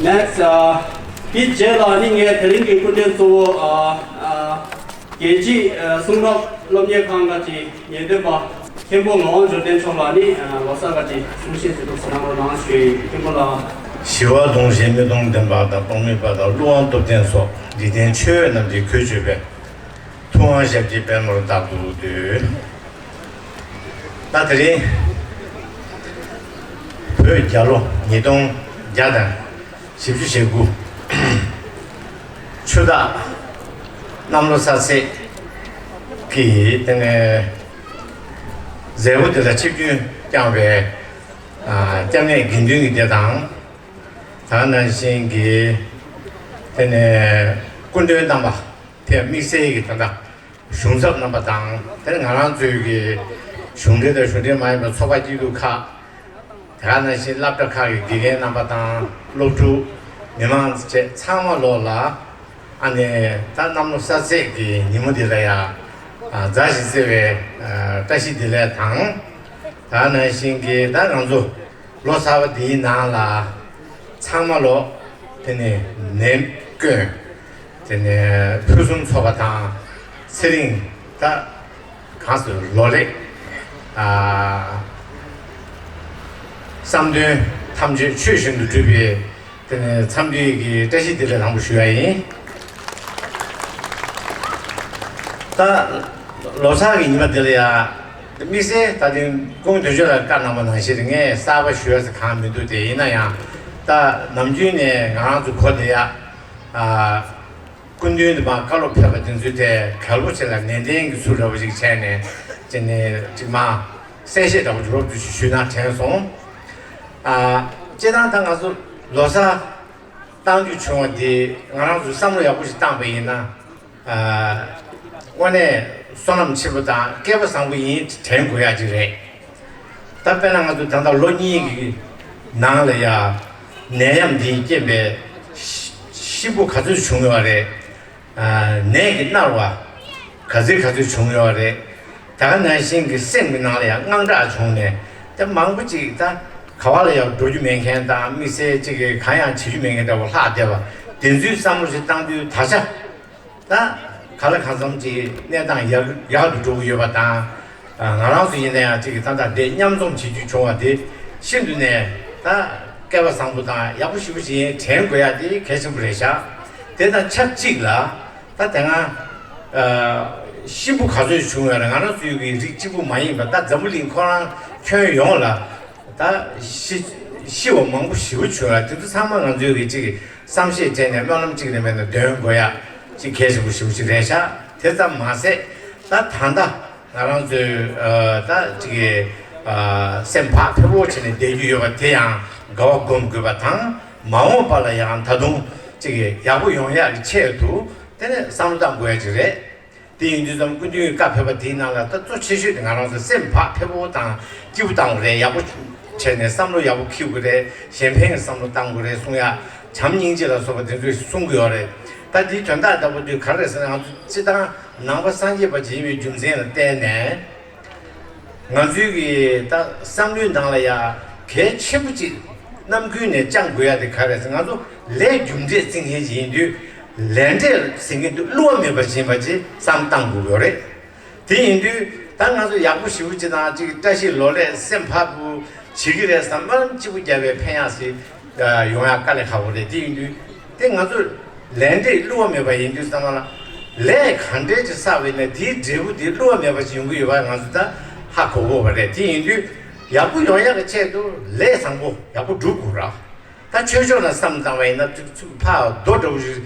Next, uh, དེའི་རྗེས་ལ་ནི་ངས་དེ་རིང་གི་སྐུ་མགྲོན་གཙོ་བོ། ཨ། ཨ། རྒྱལ་སྤྱིའི་གསུང་རབ་སློབ་གཉེར་ཁང་གི་ཉེན་རྟོག་པ་མཁན་པོ་ངག་དབང་འབྱོར་ལྡན་མཆོག་ལ་ནི་ལོ་གསར་གྱི་གསུང་བཤད་ཞུ་གཏུགས་གནང་རོགས་གནང་ཞུ་ཡི། མཁན་པོ་ལགས། ཞི་བ་གདུང་ཞེས་མི་གདུང་ལྡན་པ་དང་། སྟོང་མེད་པ་དང་། ཀླུ་དབང་སྟོབས་ལྡན་སོགས། འཇིག་རྟེན་ཆོས་རྣམས་ཀྱི་ཁོད་བཅོས་པའི། ཐུབ་དབང་ཞབས་ཀྱི་པད་མོར་རྟག་ཏུ་འདུད། ད་དེ་རིང་བོད་རྒྱལ་ལོ་ཉིས་སྟོང་བརྒྱ་དང་བཞི་བཅུ་ཞེ་དགུ། ཆུ་སྟག་གནམ་ལོ་གསར་ཚེས་ཀྱི་དེ་ནས་མཛད་སྒོ་དེ་ལ་ཆིབས་བསྒྱུར་བསྐྱངས་པའི། ཨ། སྐྱབས་གནས་དགེ་འདུན་གྱི་སྡེ་དང་། ད་ག་ནང་བཞིན་གྱི་དེ་ནས་སྐུ་མགྲོན་རྣམ་པ། དེ་དམིགས་བསལ་གྱི་ད་ལྟ་གཞུང་ཚབ་རྣམ་པ་དང་། དེ་ནས་ང་རང་ཚོའི་གི་གཞུང་འབྲེལ་དང་གཞུང་འབྲེལ་མ་ཡིན་པའི་ཚོགས་པ་སྐྱིད་སྡུག་ཁག། དེ་ག་ནང་བཞིན་སློབ་གྲྭ་ཁག་གི་དགེ་རྒན་རྣམ་པ་དང་། སློབ་ཕྲུག་མི་མང་བཅས་ཚང་མ་ལོག་ལ། ཨ་ནི་ད་གནམ་ལོ་གསར་ཚེས་ཀྱི་ཉིན་མོ་འདི་ལ་ཡ། ཨ། མཛའ་ཞིང་བརྩེ་བའི། ཨ། བཀྲ་ཤིས་བདེ་ལེགས་དང་། དེ་ག་ནང་བཞིན་གྱི་ད་ང་ཚོ་ལོ་གསར་པ་འདིའི་ནང་ལ་ཚང་མ་ལོག་དེ་ནས་ནས་སྐྱོན། དེ་ནས་ཕུན་སུམ་ཚོགས་པ་དང་། ཚེ་རིང་ད་གང་ཟེར། ལོ་ལེགས། ཨ། བསམ་དོན་ཐམས་ཅད་ཆོས་བཞིན་དུ་འགྲུབ་པའི་དེ་ནས་འཚམས་འདྲིའི་གི་བཀྲ་ཤིས་བདེ་ལེགས་དང་པོ་ཞུ་ཡ་ཡིན། ད་ལོ་གསར་གྱི་ཉི་མ་འདི་ལ་ཡ། དམིགས་བསལ་ད་ཐེངས་སྐུ་ངོ་དོན་གཅོད་ལགས་བཀའ་གནང་བ་ནང་བཞིན་ངས་གསར་པ་ཞུ་ཡ་ཟེར་གང་མི་འདུག་དེ་ཡིན་ན་ཡང་ད་ནམ་རྒྱུན་ནས་ང་རང་ཚོ་གོ་བདེ་ཡ། ཨ། སྐུ་མདུན་དུ་མར་བཀའ་སློབ་ཕེབས་པ་དེ་ཚོ་དེ་གལ་པོ་ཆེ་ལ་ནན་ཏན་གྱི་ཚུལ་འདྲ་པོ་ཞིག་བྱས་ནས་དེ་ནས་ཅིག་མར་གསལ་བཤད་འདྲ་པོ་ཅིག་རོབ་ཙམ་ཞུས་ན་དྲན་སོང་། ཨ། སྤྱིར་བཏང་ད་ང་ཚོ་ལོ་གསར་གཏང་རྒྱུ་བྱུང་བ་དེ་ང་རང་ཚོས་བསམ་བློ་ཡག་པོ་ཞིག་བཏང་པ་ཡིན་ན། ཨ། དངོས་གནས་བསོད་ནམས་ཆེན་པོ་དང་སྐལ་པ་བཟང་པོ་ཡིན་དྲན་དགོས་ཡ་ཅིག་རེད། ད་དཔེར་ན་ང་ཚོ་ད་ལྟ་ལོ་གཉིས་ཀྱི་ནང་ལ་ཡ་ནད་ཡམས་འདིའི་རྐྱེན་པས་ཤི་ཤི་འཕོ་ག་ཚོད་བྱུང་ཡོད་རེད། ཨ། ནད་ཀྱིས་མནར་བ་ག་ཚོད་ག་ཚོད་བྱུང་ཡོད་རེད། ད་ག་ནང་བཞིན་གྱི་སེམས་ཀྱི་ནང་ལ་ཡང་དངངས་སྐྲག་བྱུང་ནས་དེ་མང་པོ་ཅིག་ད་ག་བ་ལ་ཡང་འགྲོ་རྒྱུ་མེད་མཁན་དང་། དམིགས་བསལ་ཅིག་གིས་གང་ཡང་བྱེད་རྒྱུ་མེད་མཁན་འདྲ་བོ་ལྷག་བསྡད་པ་དེ་ཚོའི་བསམ་བློ་ཞིག་བཏང་དུས་ད་ཆ། ད་གང་ལ་གང་འཚམ་ཅིག་གནས་སྟངས་ཡག་ཡག་ཏུ་འགྲོ་གི་ཡོད་པ་དང་། ང་རང་ཚོ་ཡིན་ན་ཡང་ཅིག་ད་ལྟ་འདི་མཉམ་འཛོམས་བྱེད་རྒྱུ་བྱུང་བ་དེ་ཤིན་ཏུ་ནས་ད་སྐལ་པ་བཟང་པོ་དང་ཡག་པོ་ཞེ་པོ་ཅིག་ཡིན་དྲན་དགོས་ཡ་དེ་གལ་ཆེན་པོ་རེད་ཤག་དེ་དང་ཆབས་ཅིག་ལ་ད་དེ་སྔ་ཤི་འཕོ་ག་ཚོད་བྱུང་ཡོད་རེད། ང་རང་ཚོའི་གི་རིགས་གཅིག་པུ་མ་ཡིན་པ་ད་འཛམ་བུ་གླིང་ཁོ་རང་ཁྱོན་ཡོངས་ལ། ད་ཤི་ཤི་བ་མང་པོ་ཞེ་པོ་བྱུང་ཡ་དེ་ཚོ་ཚང་མ་ང་ཚོའི་གི་ཅིག་བསམ་ཤེས་བྱས་ནས་སྨོན་ལམ་གཅིག་ལས་མེད་ན་འདོན་དགོས་ཡ་ཅིག་གལ་ཆེན་པོ་ཞེ་པོ་ཅིག་རེད་ཤག་དེ་ཙམ་མ་ཟད་ད་ད་ལྟ་ང་རང་ཚོའི་ཨ་ད་ཅིག་ཨ་སེམས་བག་ཕེབས་པོ་བྱས་ནས་བསྡད་རྒྱུ་ཡོད་པ་དེ་ཡང་དགའ་བ་སྒོམ་དགོས་པ་དང་། མ་འོངས་པ་ལ་ཡང་ད་དུང་ཅིག་ཡག་པོ་ཡོང་ཡ་གི་ཆེད་དུ་དེ་ནས་བསམ་བློ་བཏང་དགོས་ཡ་ཅིག་རེད། དེ་ཡིན་དུས་ཙམ་སྐུ་མདུན་བཀའ་ཕེབས་པ་དེའི་ནང་ལ་ད་གཙོ་ཆེ་ཤོས་དེ་ང་རང་ཚོ་སེམས་བག་ཕེབས་པོ་དང་སྐྱིད་པོ་བཏང་དགོས་རེད། ཡག་པོ་བྱས་ནས་བསམ་བློ་ཡག་པོ་འཁྱེར་དགོས་རེད། གཞན་ཕན་གྱི་བསམ་བློ་བཏང་དགོས་རེད་གསུང་ཡ། བྱམས་སྙིང་རྗེ་ལ་སོགས་པ་དེ་ཚོས་གསུང་གི་ཡོད་རེད། ད་དེའི་དོན་དག་ལྟ་བུ་དེ་ག་རེ་རེད་ཟེར་ན། ང་ཚོ་སྤྱིར་བཏང་ནང་པ་སངས་རྒྱས་པ་ཅིག་ཡིན་པའི་རྒྱུ་མཚན་ལ་བརྟེན་ནས། ང་ཚོའི་གི་ད་བསམ་བློའི་ནང་ལ་ཡ་གལ་ཆེན་པོ་ཅིག་རྣམ་ཀུན་ནས་བཅངས་དགོས་ཡ་དེ་ག་རེ་ཟེར། ང་ཚོ་ལས་རྒྱུ་འབྲས་བརྩི་མཁན་ཅིག་ཡིན་དུས་ལས་འབྲས་ཟེར་མཁན་དེ་བསླུ་བ་མེད་པ་ཅིག་ཡིན་པ་ཅིག་བསམ་བཏང་དགོས་ཀྱི་ཡོད་རེད། དེ་ཡིན་དུས་ད་ང་ཚོ་ཡག་པོ་ཞེ་པོ་ཅིག་དང་ཅིག་བཀྲ་ཤིས་ལོ་ལེགས་སེམས་བག་ཕེབས་པོ་བྱེད་ཀྱི་རེད་བསམ་སྨོན་ལམ་གཅིག་པུ་བརྒྱབ་པའི་ཕན་ཡག་ཞིག་ཡོང་ཡ་དཀའ་ལས་ཁག་པོ་རེད། དེ་ཡིན་དུས་དེ་ང་ཚོ་ལས་འབྲས་བསླུ་བ་མེད་པ་ཡིན་དུས་ཙམ་པ་ལ། ལས་གང་འབྲས་ཅིག་བསགས་པ་ཡིན་ན་དེའི་འབྲས་བུ་དེ་བསླུ་བ་མེད་པ་ཞིག་ཡོང་གི་ཡོད་པ་ང་ཚོ་ད་ཧ་གོ་དགོས་པ་རེད། དེ་ཡིན་དུས་ཡག་པོ་ཡོང་ཡག་གི་ཆེད་དུ་ལས་བཟང་པོ་ཡག་པོ་སྒྲུབ་དགོས་ར། ད་ཆོས་ཕྱོགས་ནས་བསམ་བཏང་བ་ཡིན་ན་ཚུགས་ཚུགས་ཕར་རྡོ་འདྲ་བོ་ཞིག་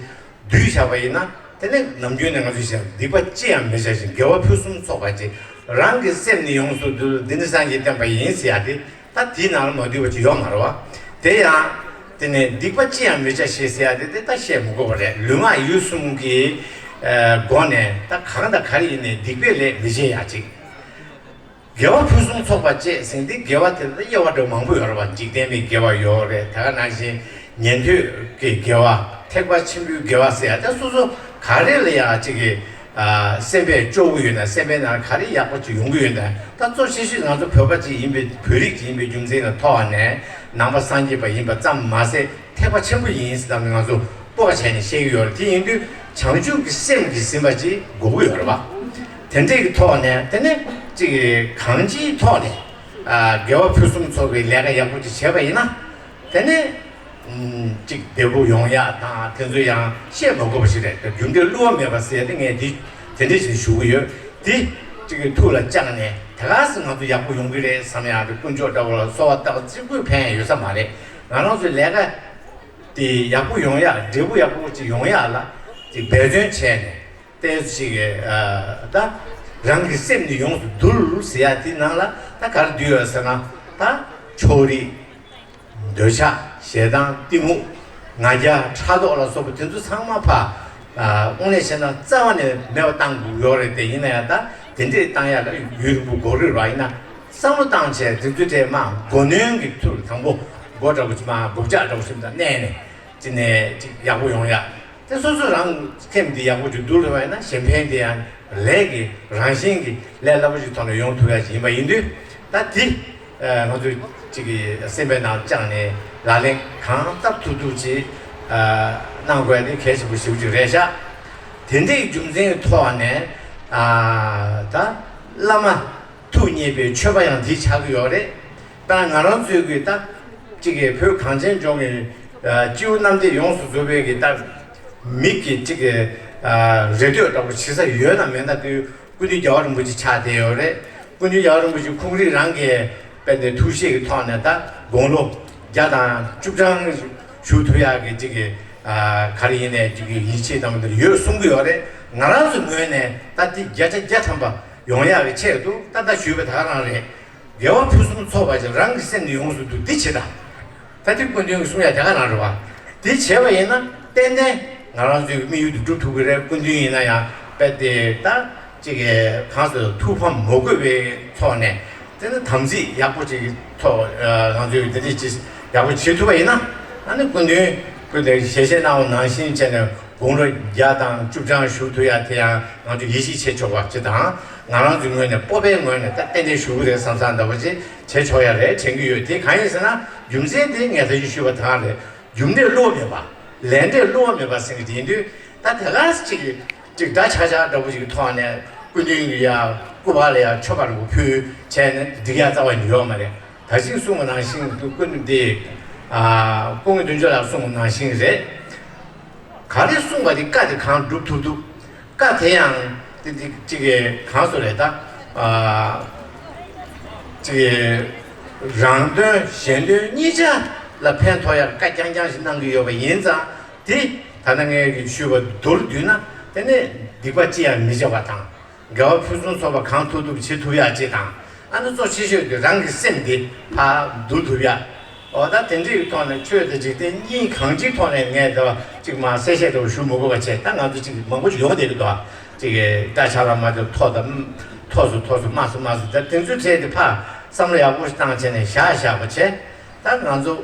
བསྡུས་བཞག་པ་ཡིན་ན། དེ་ནས་ནམ་རྒྱུན་ནས་ང་ཚོས་བཤད་སྡིག་པ་ཅི་ཡང་མི་བྱ་ཞིང་། དགེ་བ་ཕུན་སུམ་ཚོགས་པ་ཅིག་རང་གི་སེམས་ནི་ཡོངས་སུ་འདུལ། འདི་ནི་སངས་རྒྱས་བསྟན་པ་ཡིན་ཟེར་ཡ་དེ། ད་དེའི་ནང་ལ་མ་འདུས་པ་ཅིག་ཡོད་མ་རེད་བ། དེ་ཡང་དེ་ནས་སྡིག་པ་ཅི་ཡང་མི་བྱ་ཞེས་ཟེར་ཡ་དེ་དེ་ད་བཤད་མི་དགོས་པ་རེད། ལུས་ངག་ཡིད་གསུམ་གྱི་ཨ་སྒོ་ནས་ད་གང་དང་ག་རེ་ཡིན་ནའི་སྡིག་པའི་ལས་མི་བྱེད་ཡ་ཅིག་དགེ་བ་ཕུན་སུམ་ཚོགས་པ་བཅས་ཟེར་འདི་དགེ་བ་དེ་ལ་དབྱེ་བ་འདྲ་མང་པོ་ཡོད་རེད་བ། འཇིག་རྟེན་པའི་དགེ་བ་ཡོད་རེད། ད་ག་ནང་བཞིན་ཉན་ཐོས་ཀྱི་དགེ་བ། ཐེག་པ་ཆེན་པོའི་དགེ་བ་ཟེར་ཡ་དེ་སོ་སོ་ག་རེ་ལ་ཡང་ཅིག་གི་ཨ་སེམས་པས་སྐྱོ་གི་ཡོད་ན། སེམས་པའི་ནང་ག་རེ་ཡག་པོ་ཅིག་ཡོང་གི་ཡོད་ན། ད་གཙོ་ཆེ་ཤོས་ང་ཚོ་བོད་པ་ཅིག་ཡིན་པའི་བོད་རིགས་ཅིག་ཡིན་པའི་རྒྱུ་མཚན་ལ་ཐོག་ནས་ནང་པ་སངས་རྒྱས་པ་ཡིན་པ་ཙམ་མ་ཟད། ཐེག་པ་ཆེན་པོ་ཡིན་ཟེར་ནས་ང་ཚོ་སྤོབས་པ་བྱས་ནས་བཤད་ཀྱི་ཡོད་རེད། དེ་ཡིན་དུས་བྱང་ཆུབ་ཀྱི་སེམས་ཀྱིས་ཟིན་པ་ཅིག་དགོས་ཀྱི་ཡོད་རེད་བ། དེ་འདྲས་ཀྱི་ཐོག་ནས་དེ་ནས་ཅིག་གང་ཅིའི་ཐོག་ནས་ཨ་དགེ་བ་ཕུན་སུམ་ཚོགས་པའི་ལས་ཀ་ཡག་པོ་ཅིག་བྱས་པ་ཡིན་ན། དེ་ནས་ཨམ་ཅིག་བདེ་པོ་ཡོང་ཡག་དང་དེ་ཚོ་ཡང་བཤད་མ་དགོས་པ་ཞིག་རེད། རྒྱུ་འབྲས་བསླུ་བ་མེད་པ་ཟེར་ཡ་དེ་ངས་འདི་དེ་འདྲས་ཞིག་ཞུ་གི་ཡོད། དེ་ཅིག་གི་ཐུགས་ལ་བཅངས་ནས་དེ་ག་སེ་ང་ཚོ་ཡག་པོ་ཡོང་གི་རེད་བསམ་ཡག་དེ་དཀོན་མཆོག་འདྲ་བོ་ལ་གསོལ་བ་བཏབ་གཅིག་པུས་ཕན་ཡོད་ས་མ་རེད། ང་རང་ཚོའི་ལས་ཀ་དེ་ཡག་པོ་ཡོང་ཡག་འབྲས་བུ་ཡག་པོ་ཅིག་ཡོང་ཡག་ལ་ཅིག་འབད་བརྩོན་བྱས་ནས་ཏོག་ཙམ་ཅིག་ཨ་ད་རང་གི་སེམས་ནི་ཡོངས་སུ་འདུལ་ཟེར་ཡག་དེ་ནང་ལ་ད་ག་རེ་འདུས་ཡོད་ཟེར་ན། ད་ཕྱོགས་རིས། འདོད་ཆགས། ཞེ་སྡང་། གཏི་མུག་ང་རྒྱལ། ཕྲག་དོག་ལ་སོགས་པ་དེ་ཚོ་ཚང་མ་ཕར་ཨ་དངོས་གནས་བཤད་ན་རྩ་བ་ནས་མེད་པ་བཏང་དགོས་ཡོད་རེད། དེ་ཡིན་ན་ཡང་ད་དེ་འདྲས་བཏང་ཡག་ལ་ཡུན་རིང་པོ་འགོར་གི་རེད་བ། ཡིན་ན་བསམ་བློ་བཏང་བྱས་དེ་ཚོའི་གྲས་མར་མགོ་གནོན་གྱི་ཚུལ་དང་པོ་མགོ་འདྲ་པོ་ཅིག་མར་མགོ་བཀྱག་འདྲ་པོ་ཞིག་དང་མནན་ནས་ཅི་ནས་ཅིག་ཡག་པོ་ཡོང་ཡག་དེ་སོ་སོ་རང་སེམས་འདི་ཡག་པོ་ཅིག་འདུལ་ཐུབ་པ་ཡིན་ན་གཞན་ཕན་དེ་ཡང་ལས་ཀྱི་རང་བཞིན་གྱི་ལས་སླ་པོ་ཞིག་ཐོག་ནས་ཡོང་ཐུབ་ཡག་ཅིག་ཡིན་པ་ཡིན་དུས། ད་འདི་ཨ་ང་ཚོས་ཅིག་གི་སེམས་པའི་ནང་བཅངས་ནས་ལག་ལེན་གང་ཐུབ་ཐུབ་ཐུབ་ཅིག་ཨ་གནང་དགོས་ཡག་དེ་གལ་ཆེན་པོ་ཞེ་པོ་ཅིག་རེད་ཤག་དེ་འདྲའི་རྒྱུ་མཚན་ཐོག་ནས་ཨ་ད་བླ་མ་ཐུགས་མཉེས་པའི་མཆོད་པ་ཡང་འདི་ཆགས་ཀྱི་ཡོད་རེད། ད་ང་རང་ཚོའི་གི་ད་ཅིག་གི་བོད་གངས་ཅན་ལྗོངས་ཀྱི་ཨ་སྤྱི་བོ་གནམ་བསྟན་ཡོངས་སུ་རྫོགས་པའི་གི་ད་མིག་གི་ཅིག་གི་ཨ་རེ་ལྟོས་འདྲ་པོ་བྱེད་ས་ཡོད་ན་མེད་ན་དེ་སྐུ་མདུན་རྒྱལ་བ་རིན་པོ་ཆེ་ཆགས་བསྡད་ཡོད་རེད། སྐུ་མདུན་རྒྱལ་བ་རིན་པོ་ཆེ་ཁོང་རང་རང་གི་དཔེ་དེ་ཐུགས་བཞེད་ཀྱི་ཐོག་ནས་ད་དགུང་ལོ་བརྒྱ་དང་བཅུ་གྲངས་བཞུགས་ཐུབ་ཡག་གི་ཅིག་གི་ཨ་ག་རེ་ཡིན་ནའི་ཅིག་གི་ཡིད་ཆེས་དང་པོ་དེ་ཡོད་གསུང་གི་ཡོད་རེད། ང་རང་ཚོའི་ངོས་ནས་ད་དེ་བརྒྱ་ཆ་བརྒྱ་ཐམ་པ་ཡོང་ཡག་གི་ཆེད་དུ་ད་ལྟ་ཞུས་པ་ད་ག་རང་རེད། དགེ་བ་ཕུན་སུམ་ཚོགས་པ་ཅིག་རང་གི་སེམས་ནི་ཡོངས་སུ་འདུལ་འདི་བྱེད་དང་། ད་དེ་སྐུ་མདུན་གྱིས་གསུང་ཡག་དེ་ག་རང་རེད་བ། དེ་བྱས་པ་ཡིན་ན་ཏན་ཏན་ང་རང་ཚོའི་དམིགས་ཡུལ་དེ་འགྲུབ་ཐུབ་ཀྱི་རེད། སྐུ་མདུན་ཡིན་ན་ཡང་དཔེ་དེ་ད་ཅིག་གི་གང་ཟེར་ཐུགས་ཕམ་མ་དགོས་པའི་ཐོག་ནས་དེ་ནི་དམ་ཚིག་ཡག་པོ་ཅིག་ཐོག་ང་ཚོས་དེ་འདྲ་ཅིག་ཡག་པོ་བྱེད་ཐུབ་པ་ཡིན་ན། ཨ་ནི་སྐུ་མདུན་སྐུ་མདུན་ཞལ་བཞེས་གནང་བ་ནང་བཞིན་བྱས་ནས་དགུང་ལོ་བརྒྱ་དང་བཅུ་གྲངས་བཞུགས་ཐུབ་ཡག་དེ་ཡང་ང་ཚོ་ཡིད་ཆེས་བྱེད་ཆོག་པ་ཅིག་དང་། ང་རང་ཚོའི་ངོས་ནས་སྤོབས་པའི་ངོས་ནས་ད་ཏན་ཏན་བཞུགས་ཀྱི་རེད་བསམ་བསམ་འདྲ་པོ་ཅིག་བྱེད་ཆོག་ཡག་རེད་དྲན་གྱི་ཡོད། དེ་གང་ཡིན་ཟེར་ན་རྒྱུ་མཚན་དེ་ངས་ད་གིན་ཞུས་པ་དང་རེད། རྒྱུ་འབྲས་བསླུ་བ་མེད་པ། ལས་འབྲས་བསླུ་བ་མེད་པ་ཟེར་གྱི་དེ་ཡིན་དུས། ད་དེ་ག་ཅིག་ཅིག་འདྲ་ཆགས་ཆགས་འདྲ་པོ་ཅིག་གི་ཐོག་ནས་སྐུ་མདུན་གྱི་ཡ་སྐུ་པར་ལ་ཡ་མཆོད་པ་རིན་པོ་ཕུལ་བྱས་ནས་འགྲིག་ཡག་རྩ་བ་ནས་ཡོད་མ་རེད། ད་ཅིག་གསུངས་པ་ནང་བཞིན་དུ་སྐུ་མདུན་དེ་ཨ་སྐུ་ངོ་བདུད་འཇོམས་ལགས་གསུངས་པ་ནང་བཞིན་རེད། ག་རེ་གསུངས་པ་དེ་བཀའ་དེ་གང་སྒྲུབ་ཐུབ་ཐུབ། བཀའ་དེ་ཡང་དེ་དེ་ཅིག་གི་གང་སོ་རེད་ད། ཨ་ཅིག་གི་རང་དོན་གཞན་དོན་གཉིས་ཆ་ལ་ཕན་ཐོགས་ཡག་བཀའ་རྐྱང་རྐྱང་ཞིག་གནང་གི་ཡོད་པ་ཡིན་ཙང་། དེ་ད་ལྟ་ངས་ཀྱི་ཞུས་པ་མདོར་བསྡུས་ན་དེ་ནས་སྡིག་པ་ཅི་ཡང་མི་བྱ་བ་དང་། དགེ་བ་ཕུན་སུམ་ཚོགས་པ་གང་ཐུབ་ཐུབ་བྱེད་ཐུབ་ཡག་ཅིག་དང་། ཨ་ནི་གཙོ་ཆེ་ཤོས་དེ་རང་གི་སེམས་དེ་ཕར་འདུལ་ཐུབ་ཡག་འོ་ད་དེ་འདྲའི་ཐོག་ནས་ཆོས་དང་འཇིག་རྟེན་གཉིས་གང་ཅིའི་ཐོག་ནས་ངས་ད་ཅིག་མ་གསལ་བཤད་འདྲ་བོ་ཞུ་མི་དགོས་པ་བྱས། ད་ང་ཚོ་ཅིག་མང་པོ་ཅིག་ཡོང་བསྡད་ཀྱི་འདུག་ཅིག་གི་ད་ཆ་ལ་མ་ཐོག་ཐོག་དང་མཐོ་སུ་མཐོ་སུ་དམའ་སུ་དམའ་སུ། ད་དེ་ཚོའི་གྲས་དེ་ཕར་བསམ་བློ་ཡག་པོ་ཞིག་བཏང་བྱས་ནས་བཞག་བཞག་པ་བྱས། ད་ང་ཚོ་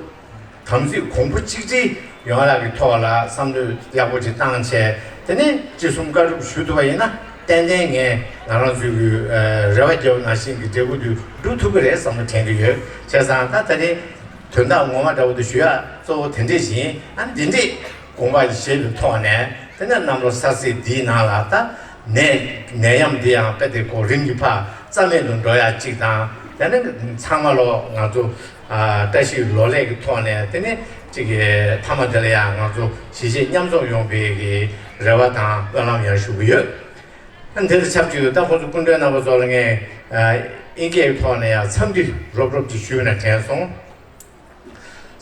དམ་ཚིག་གོང་བུ་གཅིག་སྒྲིལ་ཡོང་ཡག་གི་ཐོག་ལ་བསམ་བློ་ཡག་པོ་ཅིག་བཏང་བྱས། དེ་ནས་ཅི་གསུང་བཀའ་སྒྲུབ་ཞུ་ཐུབ་པ་ཡིན་ན་ཏན་ཏན་ངས་ང་རང་ཚོའི་གི་ཨ་རེ་བ་རྒྱབ་ནང་བཞིན་གྱི་འབྲས་བུ་དེ་སྒྲུབ་ཐུབ་ཀྱི་རེད་བསམ་བློ་དྲན་གྱི་ཡོད། བྱས་ཙང་ད་ད་རེས་དོན་དག་ངོ་མ་འདྲ་བོ་དེ་ཞུ་ཡག་གཙོ་བོ་དེ་འདྲས་ཡིན། ཨ་འདི་འདྲས་དགོངས་པ་བཞེས་པའི་ཐོག་ནས་དེ་ནས་གནམ་ལོ་གསར་ཚེས་འདིའི་ནང་ལ་ད་ནད་ནད་ཡམས་འདི་ཡང་དཔེ་དེ་གོ་རིམ་གྱིས་ཕར་རྩ་མེད་དུ་འགྲོ་ཡག་གཅིག་དང་། དེ་ནས་ཚང་མ་ལོ་ང་ཚོ་ཨ་བཀྲ་ཤིས་ལོ་ལེགས་ཀྱི་ཐོག་ནས་དེ་ནས་གཅིག་གི་མཐའ་མ་དེ་ལ་ཡང་ང་ཚོ་གཞིས་བྱེས་མཉམ་འཛོམས་ཡོང་བའི་གི་རེ་བ་དང་སྨོན་ལམ་ཡང་ཞུ་གི་ཡོད། ཨ་འདིར་ཆབས་ཅིག་ཏུ་ད་ཁོང་ཚོ་སྐུ་མགྲོན་རྣམ་པ་ཚོ་ལ་ངས་ཨ་ཨིན་སྐད་ཐོག་ནས་ཡང་འཚམས་འདྲི་རོབ་རོབ་ཅིག་ཞུས་ན་དྲན་སོང་།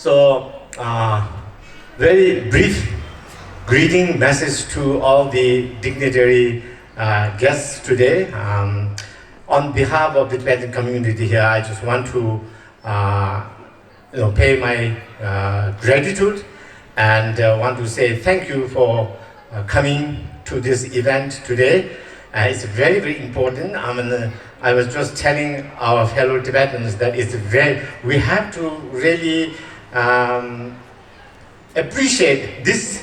So, uh, very brief greeting message to all the dignitary uh, guests today. Um, on behalf of the Tibetan community here, I just want to uh, you know, pay my uh, gratitude and uh, want to say thank you for uh, coming to this event today. Uh, it's very, very important. I mean, uh, I was just telling our fellow Tibetans that it's very, we have to really um, appreciate this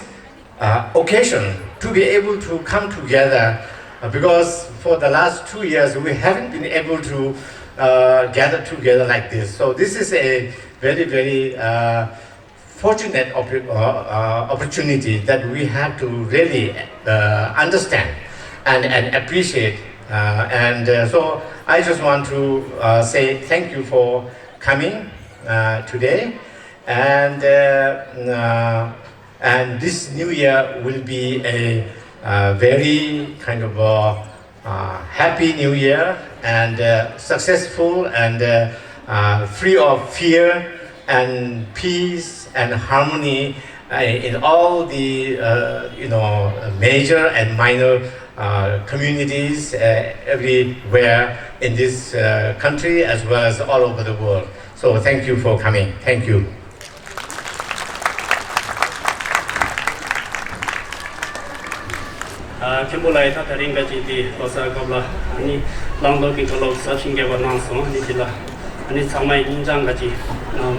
uh, occasion to be able to come together uh, because for the last two years we haven't been able to uh, gather together like this. So this is a very, very uh, fortunate opp- uh, uh, opportunity that we have to really uh, understand and, and appreciate. Uh, and uh, so I just want to uh, say thank you for coming uh, today. And uh, uh, and this new year will be a uh, very kind of a uh, happy new year and uh, successful and uh, uh, free of fear and peace and harmony uh, in all the uh, you know major and minor uh, communities uh, everywhere in this uh, country as well as all over the world. So thank you for coming. Thank you. མཁན་པོ་ལགས་ད་དེ་རིང་ག་ཅིག་དེ་ལོ་གསར་སྐབས་ལ་ཨ་ནི་བླང་དོར་གྱི་གྲོ་ལོག་གཟབ་ཞིང་རྒྱས་པ་གནང་སོང་། ཨ་ནི་དེ་ལ་ཨ་ནི་ཚང་མ་ཡི་སྙིང་བཅངས་ག་ཅིག་གནང་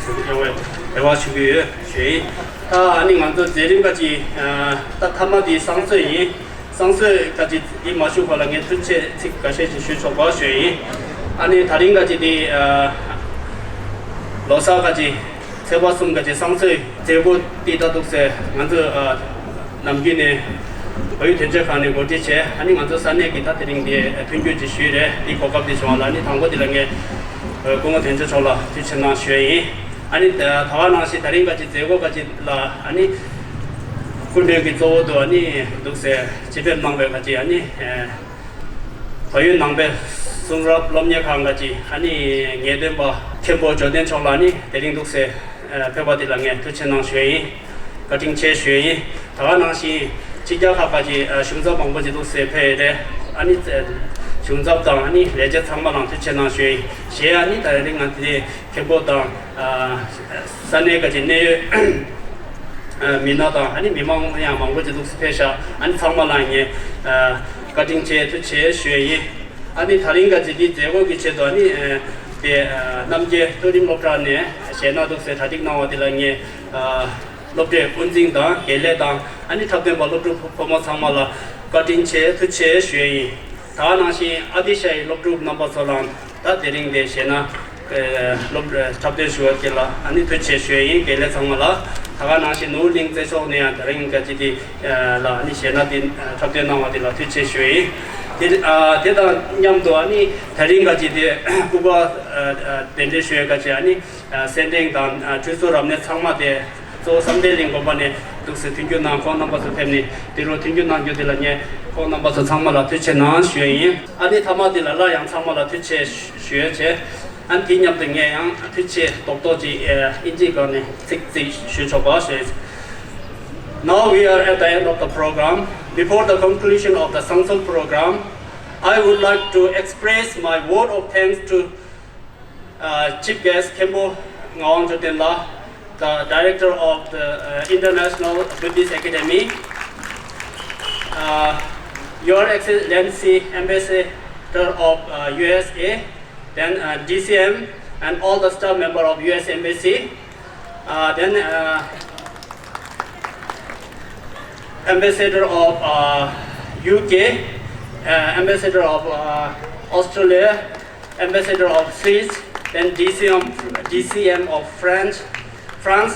ཟེར་གྱི་ཡོད་པའི་རེ་བ་ཞུ་གི་ཡོད་ཞུ་ཡིན། ད་ཨ་ནི་ང་ཚོ་མཛད་རིམ་ག་ཅིག་ད་མཐའ་མ་དེ་བསང་གསོལ་ཡིན། བསང་གསོལ་ག་ཅིག་འདི་མ་ཞུ་བ་ལ་ངས་ཐུགས་རྗེ་ཆེ་ཚིག་འགའ་ཤས་ཅིག་ཞུ་ཆོག་པ་ཞུ་ཡིན། ཨ་ནི་དེ་རིང་ག་ཅིག་འདི་ལོ་གསར་ག་ཅིག་ཚེས་པ་གསུམ་ག་ཅིག་བསང་གསོལ་མཛད་སྒོ་འདི་ད་འདུག་སེ་ང་ཚོ་ནམ་རྒྱུན་ནས་བལ་ཡུལ་དོན་གཅོད་ཁང་ནས་གོ་སྒྲིག་བྱས། ཨ་ནི་ང་ཚོ་ས་གནས་ཀྱི་ད་དེ་རིང་འདི་མཐུན་འགྱུར་ཅིག་ཞུས་རེད། འདི་གོ་སྐབས་འདི་བྱུང་བ་ལ་ཨ་ནི་དང་པོ་འདི་ལ་ངས་སྐུ་ངོ་དོན་གཅོད་མཆོག་ལ་ཐུགས་རྗེ་ཆེ་གནང་ཞུ་ཡིན། ཨ་ནི་ད་ག་ནང་བཞིན་དེ་རིང་ག་ཅིག་མཛད་སྒོ་ག་ཅིག་ལ་ཨ་ནི་སྐུ་མགྲོན་གྱི་གཙོ་བོ་དུ་ཨ་ནི་འདུག་སེ་ཆེད་ཕེབས་གནང་བའི་ག་ཅིག་ཨ་ནི་བལ་ཡུལ་ནང་པའི་གསུང་རབ་སློབ་གཉེར་ཁང་ག་ཅིག་ཨ་ནི་ངེས་སྟོན་པ་མཁན་པོ་འབྱོར་ལྡན་མཆོག་ལ་ཨ་ནི་དེ་རིང་འདུག་སེ་ཕེབས་པ་དེ་ལ་ངས་ཐུགས་རྗེ་ཆེ་གནང་ཞུ་ཡིན། བཀའ་དྲིན་ཆེ་ཞུ་ཡིན། ད་ག་ནང་བཞིན་ཕྱི་རྒྱལ་ཁག་ག་ཅིག་གཞུང་ཚབ་མང་པོ་ཅིག་འདུག་སེ་ཕེབས་ཡོད་རེད། ཨ་ནི་གཞུང་ཚབ་དང་ཨ་ནི་ལས་བྱེད་ཚང་མ་ལ་ཐུགས་རྗེ་ཆེ་གནང་ཞུ་ཡིན། གཞན་ཨ་ནི་དེ་རིང་ང་དེ་མཁན་པོ་དང་ས་གནས་ག་ཅིག་གནད་ཡོད་མི་སྣ་དང་ཨ་ནི་མི་མང་ཡང་མང་པོ་ཅིག་འདུག་སེ་ཕེབས་ཤག་ཨ་ནི་ཚང་མ་ལ་ངས་བཀའ་དྲིན་ཆེ་ཐུགས་རྗེ་ཆེ་ཞུ་ཡིན། ཨ་ནི་དེ་རིང་ག་ཅིག་འདི་མཛད་སྒོ་གི་ཆེད་དུ་ཨ་ནི་དེ་རྣམ་རྒྱལ་མཐོ་རིམ་སློབ་གྲྭ་ནས་གཞས་སྣ་འདུག་སེ་གྲ་སྒྲིག་གནང་བ་དེ་ལ་ངས་སློབ་གྲྭའི་དབུ་འཛིན་དང་དགེ་ལས་དང་ཨ་ནི་འཁྲབ་སྟོན་པ་སློབ་ཕྲུག་ཕོ་མོ་ཚང་མ་ལ་བཀའ་དྲིན་ཆེ་ཐུགས་རྗེ་ཆེ་ཞུ་ཡིན། ད་ག་ནང་བཞིན་ཨ་དི་ཤའི་སློབ་ཕྲུག་རྣམ་པ་ཚོ་ལའང་ད་དེ་རིང་འདི་གཞས་སྣ་སློབ་འཁྲབ་སྟོན་ཞུ་བ་དེ་ལ་ཨ་ནི་ཐུགས་རྗེ་ཆེ་ཞུ་ཡིན། དགེ་ལས་ཚང་མ་ལ། ད་ག་ནང་བཞིན་ནོར་བུ་གླིང་རྩེ་ཕྱོགས་ནས་ཡང་དེ་རིང་ག་ཅིག་དེ་ལ་ཨ་ནི་གཞས་སྣ་དེ་འཁྲབ་སྟོན་གནང་བ་དེ་ལ་ཐུགས་རྗེ་ཆེ་ཞུ་ཡིན། དེ་དེ་དང་མཉམ་དུ་ཨ་ནི་དེ་རིང་ག་ཅིག་དེ་སྐུ་པར་གདན་འདྲེན་ཞུ་ཡས་ག་ཅིག་ཨ་ནི་སེ་འབྲས་དང་ཁྲུས་གསོལ་རབ་གནས་ཚང་མ་དེ་གཙོ་བོ་བསམ་གཏན་གླིང་དགོན་པ་ནས་འདུག་སེ་མཐུན་འགྱུར་གནང་། ཁོང་རྣམ་པ་ཚོ་ཕེབས་ནས་འདི་རུ་མཐུན་འགྱུར་གནང་རྒྱུ་དེ་ལ་ངས་ཁོང་རྣམ་པ་ཚོ་ཚང་མ་ལ་ཐུགས་རྗེ་ཆེ་གནང་ཞུ་ཡས་ཡིན། ཨ་ནི་མཐའ་མ་དེ་ལ་སླར་ཡང་ཚང་མ་ལ་ཐུགས་རྗེ་ཆེ་ཞུ་ཡས་བྱས། ཨ་ནི་དེ་མཉམ་དུ་ངས་ཡང་ཐུགས་རྗེ་ཆེ་རྡོག་རྡོག་ཅིག་ཨིན་ཇིའི་སྒང་ནས་ཚིག་ཚིག་ཞུ་ཆོག་པ་ཞུ་ཡས། Now we are at the end of the program. Before the conclusion of the Sangson program, I would like to express my vote of thanks to uh, Chief Guest Khenpo Ngawang Choten La, the Director of the uh, International Buddhist Academy, uh, Your Excellency Ambassador of uh, U S A, then uh, D C M and all the staff member of U S Embassy, uh, then uh, Ambassador of uh, U K, uh, Ambassador of uh, Australia, Ambassador of Swiss, then D C M, D C M of French, France,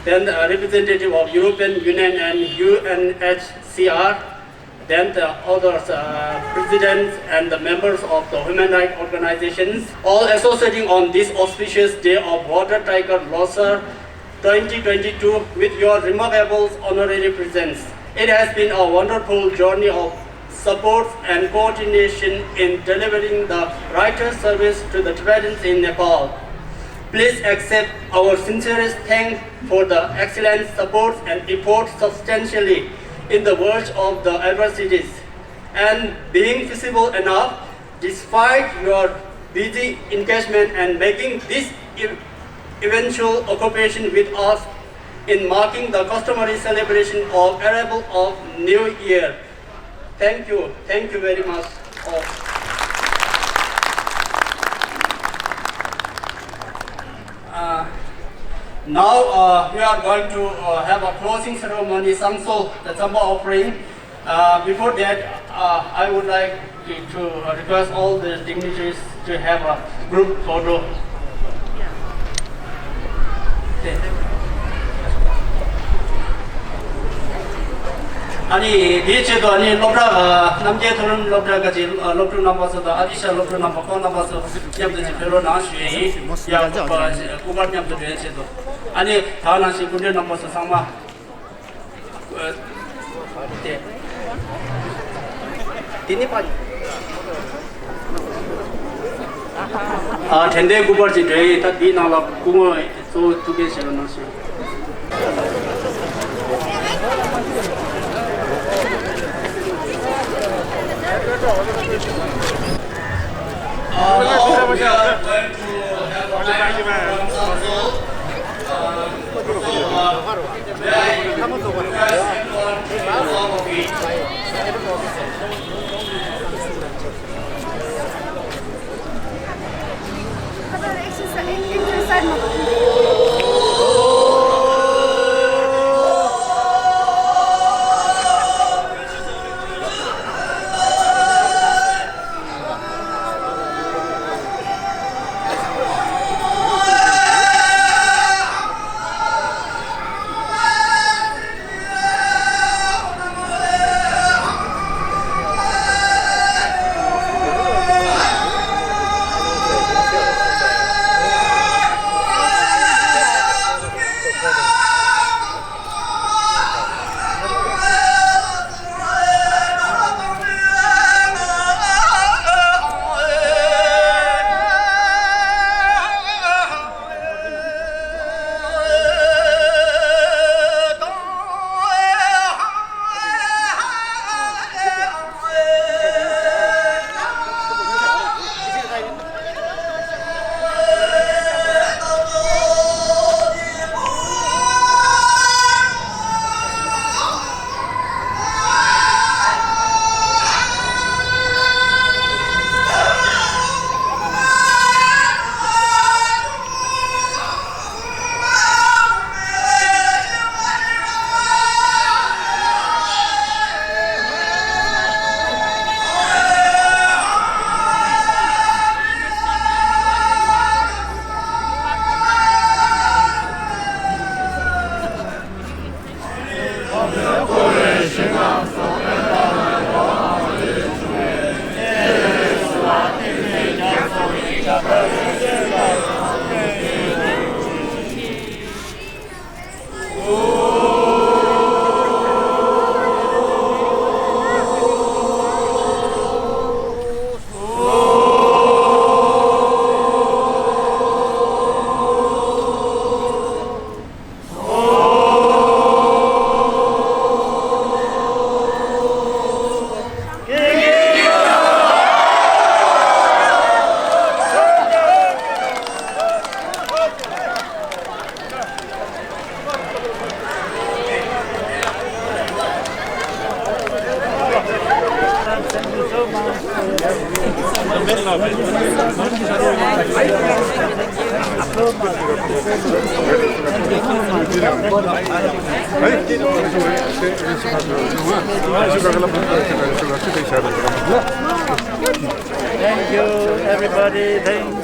then uh, representative of European Union and U N H C R, then the others, uh, presidents and the members of the human rights organizations, all associating on this auspicious day of Water Tiger Losar twenty twenty-two with your remarkable honorary presence. It has been a wonderful journey of support and coordination in delivering the righteous service to the Tibetans in Nepal. Please accept our sincerest thanks for the excellent support and effort substantially in the world of the adversities and being feasible enough despite your busy engagement and making this ev- eventual occupation with us in marking the customary celebration of arrival of New Year. Thank you. Thank you very much all. Uh, now, uh, we are going to, uh, have a closing ceremony, Sangso, the Tsamba offering. Uh, before that, uh, I would like to, to, uh, request all the dignitaries to have a group photo. ཨ་ནི་དེའི་ཆེད་དུ་ཨ་ནི་སློབ་གྲྭ་རྣམ་རྒྱལ་མཐོ་རིམ་སློབ་གྲྭ་ཁག་གི་སློབ་ཕྲུག་རྣམ་པ་ཚོ་དང་ཨ་ཏི་ཤ་སློབ་ཕྲུག་རྣམ་པ་ཁོང་རྣམ་པ་ཚོ་མཉམ་དུ་ཅིག་ཕེབས་རོགས་གནང་ཞུ་ཡས་ཡིན། ཡ་སྐུ་པར་སྐུ་པར་མཉམ་དུ་འདོན་ཆེད་དུ་ཨ་ནི་ད་ནང་བཞིན་སྐུ་མགྲོན་རྣམ་པ་ཚོ་ཚང་མ། དེ་དེ་ནི་པ། ཨ་དྲན་རྟེན་སྐུ་པར་ཅིག་སྤྲད་ཡིན། ད་དེའི་ནང་ལ་སྐུ་ངོ་གཙོ་བོ་ཐུགས་འགན་བཞེས་པ་གནང་ཞིང་། Thank you, everybody. Thanks.